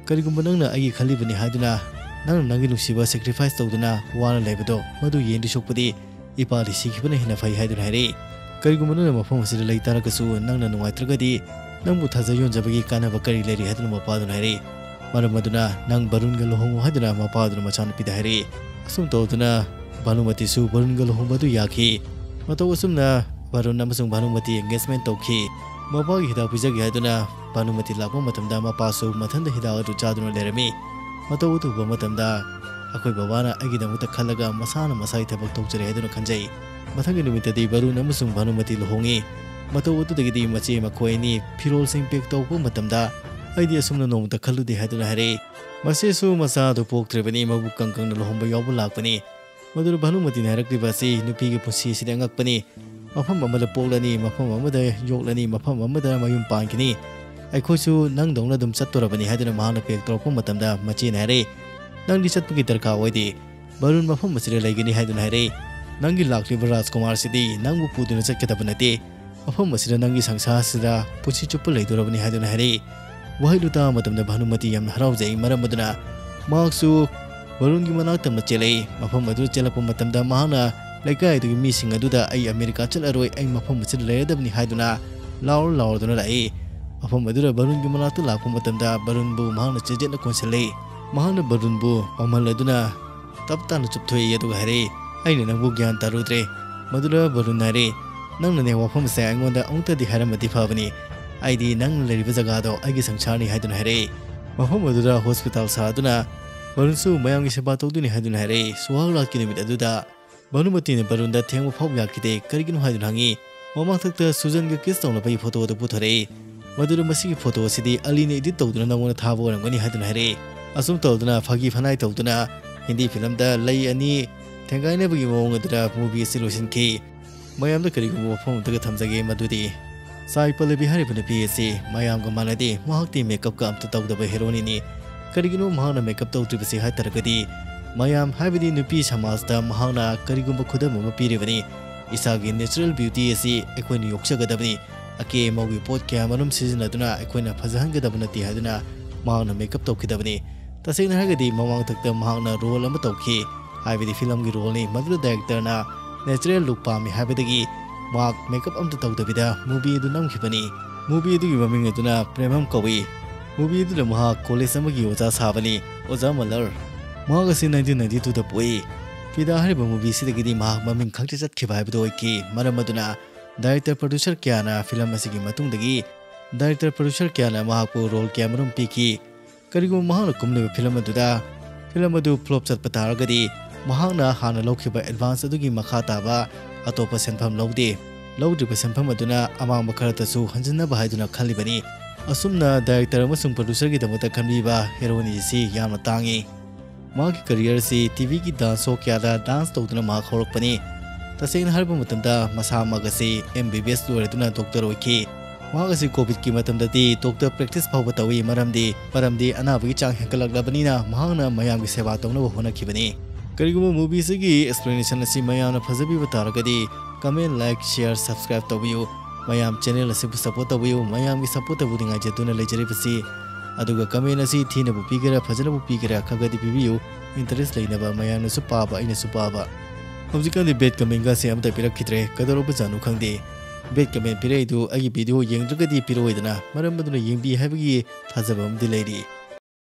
ꯀꯔꯤꯒꯨꯝꯕ ꯅꯪꯅ ꯑꯩꯒꯤ ꯈꯜꯂꯤꯕꯅꯤ ꯍꯥꯏꯗꯨꯅ ꯅꯪꯅ ꯅꯪꯒꯤ ꯅꯨꯡꯁꯤꯕ ꯁꯦꯀ꯭ꯔꯤꯐꯥꯏꯁ ꯇꯧꯗꯨꯅ ꯋꯥꯅ ꯂꯩꯕꯗꯣ, ꯃꯗꯨ ꯌꯦꯡꯗꯤ ꯁꯣꯛꯄꯗꯤ ꯏꯄꯥꯗꯤ ꯁꯤꯈꯤꯕꯅ ꯍꯦꯟꯅ ꯐꯩ" ꯍꯥꯏꯗꯨꯅ ꯍꯥꯏꯔꯛꯏ꯫ "ꯀꯔꯤꯒꯨꯝꯕ ꯅꯪꯅ ꯃꯐꯝ ꯑꯁꯤꯗ ꯂꯩ ꯇꯥꯔꯒꯁꯨ, ꯅꯪꯅ ꯅꯨꯡꯉꯥꯏꯇ꯭ꯔꯒꯗꯤ ꯅꯪꯕꯨ ꯊꯥꯖ ꯌꯣꯟꯖꯕꯒꯤ ꯀꯥꯟꯅꯕ ꯀꯔꯤ ꯂꯩꯔꯤ?" ꯍꯥꯏꯗꯨꯅ ꯃꯄꯥꯗꯨꯅ ꯍꯥꯏꯔꯛꯏ꯫ ꯃꯔꯝ ꯑꯗꯨꯅ ꯅꯪ ꯚꯥꯔꯨꯟꯒ ꯂꯨꯍꯣꯡꯉꯨ ꯍꯥꯏꯗꯨꯅ ꯃꯄꯥꯗꯨꯅ ꯃꯆꯥꯅꯨꯄꯤꯗ ꯍꯥꯏꯔꯛꯏ꯫ ꯑꯁꯨꯝ ꯇꯧꯗꯨꯅ ꯚꯥꯅꯨꯃꯇꯤꯁꯨ ꯚꯥꯔꯨꯟꯒ ꯂꯨꯍꯣꯡꯕ ꯑꯗꯨ ꯌꯥꯈꯤ꯫ ꯃꯇꯧ ꯑꯁꯨꯝꯅ ꯚꯥꯔꯨꯟ ꯑꯃꯁꯨꯡ ꯚꯥꯅꯨꯃꯇꯤ ꯑꯦꯡꯒꯦꯖꯃꯦꯟ ꯇꯧꯈꯤ꯫ ꯃꯄꯥꯒꯤ ꯍꯤꯗꯥꯛ ꯄꯤꯖꯒꯦ ꯍꯥꯏꯗꯨꯅ ꯚꯥꯅꯨꯃꯇꯤ ꯂꯥꯛꯄ ꯃꯇꯝꯗ ꯃꯄꯥꯁꯨ ꯃꯊꯟꯇ ꯍꯤꯗꯥꯛ ꯑꯗꯨ ꯆꯥꯗꯨꯅ ꯂꯩꯔꯝꯃꯤ꯫ ꯃꯇꯧ ꯑꯗꯨ ꯎꯕ ꯃꯇꯝꯗ ꯑꯩꯈꯣꯏ ꯕꯕꯥꯅ ꯑꯩꯒꯤꯗꯃꯛꯇ ꯈꯜꯂꯒ ꯃꯁꯥꯅ ꯃꯁꯥꯒꯤ ꯊꯕꯛ ꯇꯧꯖꯔꯦ ꯍꯥꯏꯗꯨꯅ ꯈꯟꯖꯩ꯫ ꯃꯊꯪꯒꯤ ꯅꯨꯃꯤꯠꯇꯗꯤ ꯚꯥꯔꯨꯟ ꯑꯃꯁꯨꯡ ꯚꯥꯅꯨꯃꯇꯤ ꯂꯨꯍꯣꯡꯉꯤ꯫ ꯃꯇꯧ ꯑꯗꯨꯗꯒꯤꯗꯤ ꯃꯆꯦ ꯃꯈꯣꯏ ꯑꯅꯤ ꯐꯤꯔꯣꯜꯁꯤꯡ ꯄꯦꯛ ꯇꯧꯔꯛꯄ ꯃꯇꯝꯗ, "ꯑꯩꯗꯤ ꯑꯁꯨꯝꯅ ꯅꯣꯡꯃꯇ ꯈꯜꯂꯨꯗꯦ" ꯍꯥꯏꯗꯨꯅ ꯍꯥꯏꯔꯛꯏ꯫ ꯃꯆꯦꯁꯨ ꯃꯆꯥ ꯑꯗꯨ ꯄꯣꯛꯇ꯭ꯔꯤꯕꯅꯤ, ꯃꯕꯨꯛ ꯀꯪ ꯀꯪꯅ ꯂꯨꯍꯣꯡꯕ ꯌꯥꯎꯕ ꯂꯥꯛꯄꯅꯤ꯫ ꯃꯗꯨꯗ ꯚꯥꯅꯨꯃꯇꯤꯅ ꯍꯥꯏꯔꯛꯂꯤꯕ ꯑꯁꯤ ꯅꯨꯄꯤꯒꯤ ꯄꯨꯟꯁꯤ ꯑꯁꯤꯗꯤ ꯑꯉꯛꯄꯅꯤ꯫ ꯃꯐꯝ ꯑꯃꯗ ꯄꯣꯛꯂꯅꯤ, ꯃꯐꯝ ꯑꯃꯗ ꯌꯣꯛꯂꯅꯤ, ꯃꯐꯝ ꯑꯃꯗ ꯃꯌꯨꯝ ꯄꯥꯟꯈꯤꯅꯤ꯫ ꯑꯩꯈꯣꯏꯁꯨ ꯅꯪꯗꯧꯅ ꯑꯗꯨꯝ ꯆꯠꯇꯣꯔꯕꯅꯤ ꯍꯥꯏꯗꯨꯅ ꯃꯍꯥꯛꯅ ꯄꯦꯛ ꯇꯧꯔꯛꯄ ꯃꯇꯝꯗ ꯃꯆꯦꯅ ꯍꯥꯏꯔꯛꯏ, "ꯅꯪꯗꯤ ꯆꯠꯄꯒꯤ ꯗꯔꯀꯥꯔ ꯑꯣꯏꯗꯦ꯫ ꯚꯥꯔꯨꯟ ꯃꯐꯝ ꯑꯁꯤꯗ ꯂꯩꯒꯅꯤ" ꯍꯥꯏꯗꯨꯅ ꯍꯥꯏꯔꯛꯏ꯫ "ꯅꯪꯒꯤ ꯂꯥꯛꯂꯤꯕ ꯔꯥꯖꯀꯨꯃꯥꯔꯁꯤꯗꯤ ꯅꯪꯕꯨ ꯄꯨꯗꯨꯅ ꯆꯠꯀꯗꯕ ꯅꯠꯇꯦ꯫ ꯃꯐꯝ ꯑꯁꯤꯗ ꯅꯪꯒꯤ ꯁꯪꯁꯥꯔꯁꯤꯗ ꯄꯨꯟꯁꯤ ꯆꯨꯞꯄ ꯂꯩꯗꯧꯔꯕꯅꯤ" ꯍꯥꯏꯗꯨꯅ ꯍꯥꯏꯔꯛꯏ꯫ ꯋꯥꯍꯩꯗꯨ ꯇꯥꯕ ꯃꯇꯝꯗ ꯚꯥꯅꯨꯃꯇꯤ ꯌꯥꯝꯅ ꯍꯔꯥꯎꯖꯩ꯫ ꯃꯔꯝ ꯑꯗꯨꯅ ꯃꯍꯥꯛꯁꯨ ꯕꯔꯨꯟꯒꯤ ꯃꯅꯥꯛ ꯇꯝꯅ ꯆꯦꯜꯂꯛꯏ꯫ ꯃꯐꯝ ꯑꯗꯨꯗ ꯆꯦꯜꯂꯛꯄ ꯃꯇꯝꯗ ꯃꯍꯥꯛꯅ ꯂꯩꯀꯥꯏ ꯑꯗꯨꯒꯤ ꯃꯤꯁꯤꯡ ꯑꯗꯨꯗ "ꯑꯩ ꯑꯃꯦꯔꯤꯀꯥ ꯆꯠꯂꯔꯣꯏ, ꯑꯩ ꯃꯐꯝ ꯑꯁꯤꯗ ꯂꯩꯔꯗꯕꯅꯤ" ꯍꯥꯏꯗꯨꯅ ꯂꯥꯎꯔ ꯂꯥꯎꯔꯗꯨꯅ ꯂꯥꯛꯏ꯫ ꯃꯐꯝ ꯑꯗꯨꯗ ꯕꯔꯨꯟꯒꯤ ꯃꯅꯥꯛꯇ ꯂꯥꯛꯄ ꯃꯇꯝꯗ ꯕꯔꯨꯟꯕꯨ ꯃꯍꯥꯛꯅ ꯆꯦꯖꯦꯠꯅ ꯀꯣꯟꯁꯤꯜꯂꯤ꯫ ꯃꯍꯥꯛꯅ ꯕꯔꯨꯟꯕꯨ ꯄꯥꯝꯍꯜꯂꯗꯨꯅ ꯇꯞ ꯇꯥꯅ ꯆꯨꯞꯊꯣꯛꯏ, ꯑꯗꯨꯒ ꯍꯥꯏꯔꯛꯏ, "ꯑꯩꯅ ꯅꯪꯕꯨ ꯒ꯭ꯌꯥꯟ ꯇꯥꯔꯨꯗ꯭ꯔꯦ"꯫ ꯃꯗꯨꯗ ꯕꯔꯨꯟ ꯍꯥꯏꯔꯦ, "ꯅꯪꯅꯅꯦ ꯋꯥꯐꯝꯁꯦ ꯑꯩꯉꯣꯟꯗ ꯑꯃꯨꯛꯇꯗꯤ ꯍꯥꯏꯔꯝꯃꯗꯤ ꯐꯕꯅꯤ꯫ ꯑꯩꯗꯤ ꯅꯪꯅ ꯂꯩꯔꯤꯕ ꯖꯒꯥꯗꯣ ꯑꯩꯒꯤ ꯁꯪꯁꯥꯔꯅꯤ" ꯍꯥꯏꯗꯨꯅ ꯍꯥꯏꯔꯛꯏ꯫ ꯃꯐꯝ ꯑꯗꯨꯗ ꯍꯣꯁꯄꯤꯇꯥꯜ ꯁꯥꯗꯨꯅ ꯕꯔꯨꯟꯁꯨ ꯃꯌꯥꯝꯒꯤ ꯁꯦꯕꯥ ꯇꯧꯗꯣꯏꯅꯤ ꯍꯥꯏꯗꯨꯅ ꯍꯥꯏꯔꯛꯏ꯫ ꯁꯨꯍꯥꯒ ꯔꯥꯠꯀꯤ ꯅꯨꯃꯤꯠ ꯑꯗꯨꯗ ꯚꯥꯅꯨꯃꯇꯤꯅ ꯕꯔꯨꯟꯗ ꯊꯦꯡꯕ ꯐꯥꯎꯕ ꯌꯥꯈꯤꯗꯦ꯫ ꯀꯔꯤꯒꯤꯅꯣ ꯍꯥꯏꯗꯨꯅ ꯍꯪꯉꯤ꯫ ꯃꯃꯥꯡꯊꯛꯇ ꯁꯨꯖꯟꯒ ꯀꯤꯁ ꯇꯧꯅꯕꯒꯤ ꯐꯣꯇꯣ ꯑꯗꯨ ꯄꯨꯊꯣꯔꯛꯏ꯫ ꯃꯗꯨꯗ "ꯃꯁꯤꯒꯤ ꯐꯣꯇꯣ ꯑꯁꯤꯗꯤ ꯑꯂꯤꯅ ꯏꯗꯤꯠ ꯇꯧꯗꯨꯅ ꯅꯉꯣꯟꯗ ꯊꯥꯕ ꯑꯣꯏꯔꯝꯒꯅꯤ" ꯍꯥꯏꯗꯨꯅ ꯍꯥꯏꯔꯛꯏ꯫ ꯑꯁꯨꯝ ꯇꯧꯗꯨꯅ ꯐꯥꯒꯤ ꯐꯅꯥꯏ ꯇꯧꯗꯨꯅ ꯍꯤꯟꯗꯤ ꯐꯤꯂꯝꯗ ꯂꯩ ꯑꯅꯤ ꯊꯦꯡꯒꯥꯏꯅꯕꯒꯤ ꯃꯑꯣꯡ ꯑꯗꯨꯗ ꯃꯨꯚꯤ ꯑꯁꯤ ꯂꯣꯏꯁꯤꯟꯈꯤ꯫ ꯃꯌꯥꯝꯗ ꯀꯔꯤꯒꯨꯝꯕ ꯋꯥꯐꯝ ꯑꯃꯇꯒ ꯊꯝꯖꯒꯦ, ꯃꯗꯨꯗꯤ ꯁꯥꯏ ꯄꯜꯂꯕꯤ ꯍꯥꯏꯔꯤꯕ ꯅꯨꯄꯤ ꯑꯁꯤ ꯃꯌꯥꯝꯒ ꯃꯥꯟꯅꯗꯦ꯫ ꯃꯍꯥꯛꯇꯤ ꯃꯦꯀꯞꯀ ꯑꯝꯇ ꯇꯧꯗꯕ ꯍꯦꯔꯣꯅꯤꯅꯤ꯫ ꯀꯔꯤꯒꯤꯅꯣ ꯃꯍꯥꯛꯅ ꯃꯦꯀꯞ ꯇꯧꯗ꯭ꯔꯤꯕꯁꯤ ꯍꯥꯏ ꯇꯥꯔꯒꯗꯤ, ꯃꯌꯥꯝ ꯍꯥꯏꯕꯗꯤ ꯅꯨꯄꯤ ꯁꯃꯥꯖꯇ ꯃꯍꯥꯛꯅ ꯀꯔꯤꯒꯨꯝꯕ ꯈꯨꯗꯝ ꯑꯃ ꯄꯤꯔꯤꯕꯅꯤ꯫ ꯏꯁꯥꯒꯤ natural beauty ꯑꯁꯤ ꯑꯩꯈꯣꯏꯅ ꯌꯣꯛꯆꯒꯗꯕꯅꯤ꯫ ꯑꯀꯦ ꯑꯃꯧꯒꯤ ꯄꯣꯠ ꯀꯌꯥꯃꯔꯨꯝ ꯁꯤꯖꯤꯟꯅꯗꯨꯅ ꯑꯩꯈꯣꯏꯅ ꯐꯖꯍꯟꯒꯗꯕ ꯅꯠꯇꯦ ꯍꯥꯏꯗꯨꯅ ꯃꯍꯥꯛꯅ ꯃꯦꯀꯞ ꯇꯧꯈꯤꯗꯕꯅꯤ꯫ ꯇꯁꯦꯡꯅ ꯍꯥꯏꯔꯒꯗꯤ ꯃꯃꯥꯡꯊꯛꯇ ꯃꯍꯥꯛꯅ ꯔꯣꯜ ꯑꯃ ꯇꯧꯈꯤ꯫ ꯍꯥꯏꯕꯗꯤ ꯐꯤꯂꯝꯒꯤ ꯔꯣꯜꯅꯤ꯫ ꯃꯗꯨꯗ ꯗꯥꯏꯔꯦꯛꯇꯔꯅ natural look ꯄꯥꯝꯃꯤ ꯍꯥꯏꯕꯗꯒꯤ ꯃꯍꯥꯛ ꯃꯦꯀꯞ ꯑꯝꯇ ꯇꯧꯗꯕꯤꯗ ꯃꯨꯚꯤ ꯑꯗꯨ ꯅꯝꯈꯤꯕꯅꯤ꯫ ꯃꯨꯚꯤ ꯑꯗꯨꯒꯤ ꯃꯃꯤꯡ ꯑꯗꯨꯅ ꯄ꯭ꯔꯦꯃꯝ ꯀꯧꯏ꯫ ꯃꯨꯚꯤ ꯑꯗꯨꯗ ꯃꯍꯥꯛ ꯀꯣꯂꯦꯖ ꯑꯃꯒꯤ ꯑꯣꯖꯥ ꯁꯥꯕꯅꯤ, ꯑꯣꯖꯥ ꯃꯂꯔ꯫ ꯃꯍꯥꯛ ꯑꯁꯤ nineteen ninety two ꯗ ꯄꯣꯛꯏ꯫ ꯐꯤꯗꯥ ꯍꯥꯏꯔꯤꯕ ꯃꯨꯚꯤꯁꯤꯗꯒꯤꯗꯤ ꯃꯍꯥꯛ ꯃꯃꯤꯡ ꯈꯪꯆꯠ ꯆꯠꯈꯤꯕ ꯍꯥꯏꯕꯗꯨ ꯑꯣꯏꯈꯤ꯫ ꯃꯔꯝ ꯑꯗꯨꯅ ꯗꯥꯏꯔꯦꯛꯇꯔ ꯄ꯭ꯔꯣꯗ꯭ꯌꯨꯁꯔ ꯀꯌꯥꯅ ꯐꯤꯂꯝ ꯑꯁꯤꯒꯤ ꯃꯇꯨꯡꯗꯒꯤ ꯗꯥꯏꯔꯦꯛꯇꯔ ꯄ꯭ꯔꯣꯗ꯭ꯌꯨꯁꯔ ꯀꯌꯥꯅ ꯃꯍꯥꯛꯄꯨ ꯔꯣꯜ ꯀꯌꯥꯃꯔꯨꯝ ꯄꯤꯈꯤ꯫ ꯀꯔꯤꯒꯨꯝꯕ ꯃꯍꯥꯛꯅ ꯀꯨꯝꯂꯤꯕ ꯐꯤꯂꯝ ꯑꯗꯨꯗ ꯐꯤꯂꯝ ꯑꯗꯨ ꯐ꯭ꯂꯣꯞ ꯆꯠꯄ ꯇꯥꯔꯒꯗꯤ, ꯃꯍꯥꯛꯅ ꯍꯥꯟꯅ ꯂꯧꯈꯤꯕ ꯑꯦꯗꯚꯥꯟꯁ ꯑꯗꯨꯒꯤ ꯃꯈꯥ ꯇꯥꯕ ꯑꯇꯣꯞꯄ ꯁꯦꯟꯐꯝ ꯂꯧꯗꯦ꯫ ꯂꯧꯗ꯭ꯔꯤꯕ ꯁꯦꯟꯐꯝ ꯑꯗꯨꯅ ꯑꯃꯥꯡꯕ ꯈꯔꯇꯁꯨ ꯍꯟꯖꯤꯟꯅꯕ ꯍꯥꯏꯗꯨꯅ ꯈꯜꯂꯤꯕꯅꯤ꯫ ꯑꯁꯨꯝꯅ ꯗꯥꯏꯔꯦꯛꯇꯔ ꯑꯃꯁꯨꯡ ꯄ꯭ꯔꯣꯗ꯭ꯌꯨꯁꯔꯒꯤꯗꯃꯛꯇ ꯈꯟꯕꯤꯕ ꯍꯦꯔꯣꯅꯤ ꯑꯁꯤ ꯌꯥꯝꯅ ꯇꯥꯡꯏ꯫ ꯃꯍꯥꯛꯀꯤ ꯀꯦꯔꯤꯌꯔꯁꯤ ꯇꯤ ꯚꯤꯒꯤ ꯗꯥꯟꯁ ꯁꯣ ꯀꯌꯥꯗ ꯗꯥꯟꯁ ꯇꯧꯗꯨꯅ ꯃꯍꯥꯛ ꯍꯧꯔꯛꯄꯅꯤ꯫ ꯇꯁꯦꯡꯅ ꯍꯥꯏꯔꯕ ꯃꯇꯝꯗ, ꯃꯁꯥꯃꯛ ꯑꯁꯤ ꯑꯦꯝ ꯕꯤ ꯕꯤ ꯑꯦꯁ ꯂꯣꯏꯔꯗꯨꯅ ꯗꯣꯛꯇꯔ ꯑꯣꯏꯈꯤ꯫ ꯃꯍꯥꯛ ꯑꯁꯤ ꯀꯣꯚꯤꯗꯀꯤ ꯃꯇꯝꯗꯗꯤ ꯗꯣꯛꯇꯔ ꯄ꯭ꯔꯦꯛꯇꯤꯁ ꯐꯥꯎꯕ ꯇꯧꯏ, ꯃꯔꯝꯗꯤ, ꯃꯔꯝꯗꯤ ꯑꯅꯥꯕꯒꯤ ꯆꯥꯡ ꯍꯦꯟꯒꯠꯂꯛꯂꯕꯅꯤꯅ ꯃꯍꯥꯛꯅ ꯃꯌꯥꯝꯒꯤ ꯁꯦꯕꯥ ꯇꯧꯅꯕ ꯍꯣꯠꯅꯈꯤꯕꯅꯤ꯫ ꯀꯔꯤꯒꯨꯝꯕ ꯃꯨꯚꯤꯁꯤꯒꯤ ꯑꯦꯛꯁꯄ꯭ꯂꯦꯅꯦꯁꯟ ꯑꯁꯤ ꯃꯌꯥꯝꯅ ꯐꯖꯕꯤꯕ ꯇꯥꯔꯒꯗꯤ, ꯀꯃꯦꯟ, ꯂꯥꯏꯛ, ꯁꯤꯌꯔ, ꯁꯕꯁꯀ꯭ꯔꯥꯏꯕ ꯇꯧꯕꯤꯌꯨ꯫ ꯃꯌꯥꯝ channel ꯑꯁꯤꯕꯨ support ꯇꯧꯕꯤꯌꯨ꯫ ꯃꯌꯥꯝꯒꯤ support ꯇꯧꯕꯗꯤ ꯉꯥꯏꯖꯗꯨꯅ ꯂꯩꯖꯔꯤꯕꯁꯤ꯫ ꯑꯗꯨꯒ comment ꯑꯁꯤ ꯊꯤꯅꯕꯨ ꯄꯤꯒꯦꯔꯥ ꯐꯖꯅꯕꯨ ꯄꯤꯒꯦꯔꯥ ꯈꯔ ꯈꯔꯗꯤ ꯄꯤꯕꯤꯌꯨ꯫ Interest ꯂꯩꯅꯕ ꯃꯌꯥꯝꯅꯁꯨ ꯄꯥꯕ, ꯑꯩꯅꯁꯨ ꯄꯥꯕ꯫ ꯍꯧꯖꯤꯛꯀꯥꯟꯗꯤ bad commentꯒꯁꯦ ꯑꯝꯇ ꯄꯤꯔꯛꯈꯤꯗ꯭ꯔꯦ꯫ ꯀꯩꯗꯧꯔꯕꯖꯥꯠꯅꯣ ꯈꯪꯗꯦ꯫ Bad comment ꯄꯤꯔꯛꯏꯗꯨ ꯑꯩꯒꯤ video ꯌꯦꯡꯗ꯭ꯔꯒꯗꯤ ꯄꯤꯔꯛꯑꯣꯏꯗꯅ꯫ ꯃꯔꯝ ꯑꯗꯨꯅ ꯌꯦꯡꯕꯤ ꯍꯥꯏꯕꯒꯤ ꯊꯥꯖꯕ ꯑꯃꯗꯤ ꯂꯩꯔꯤ꯫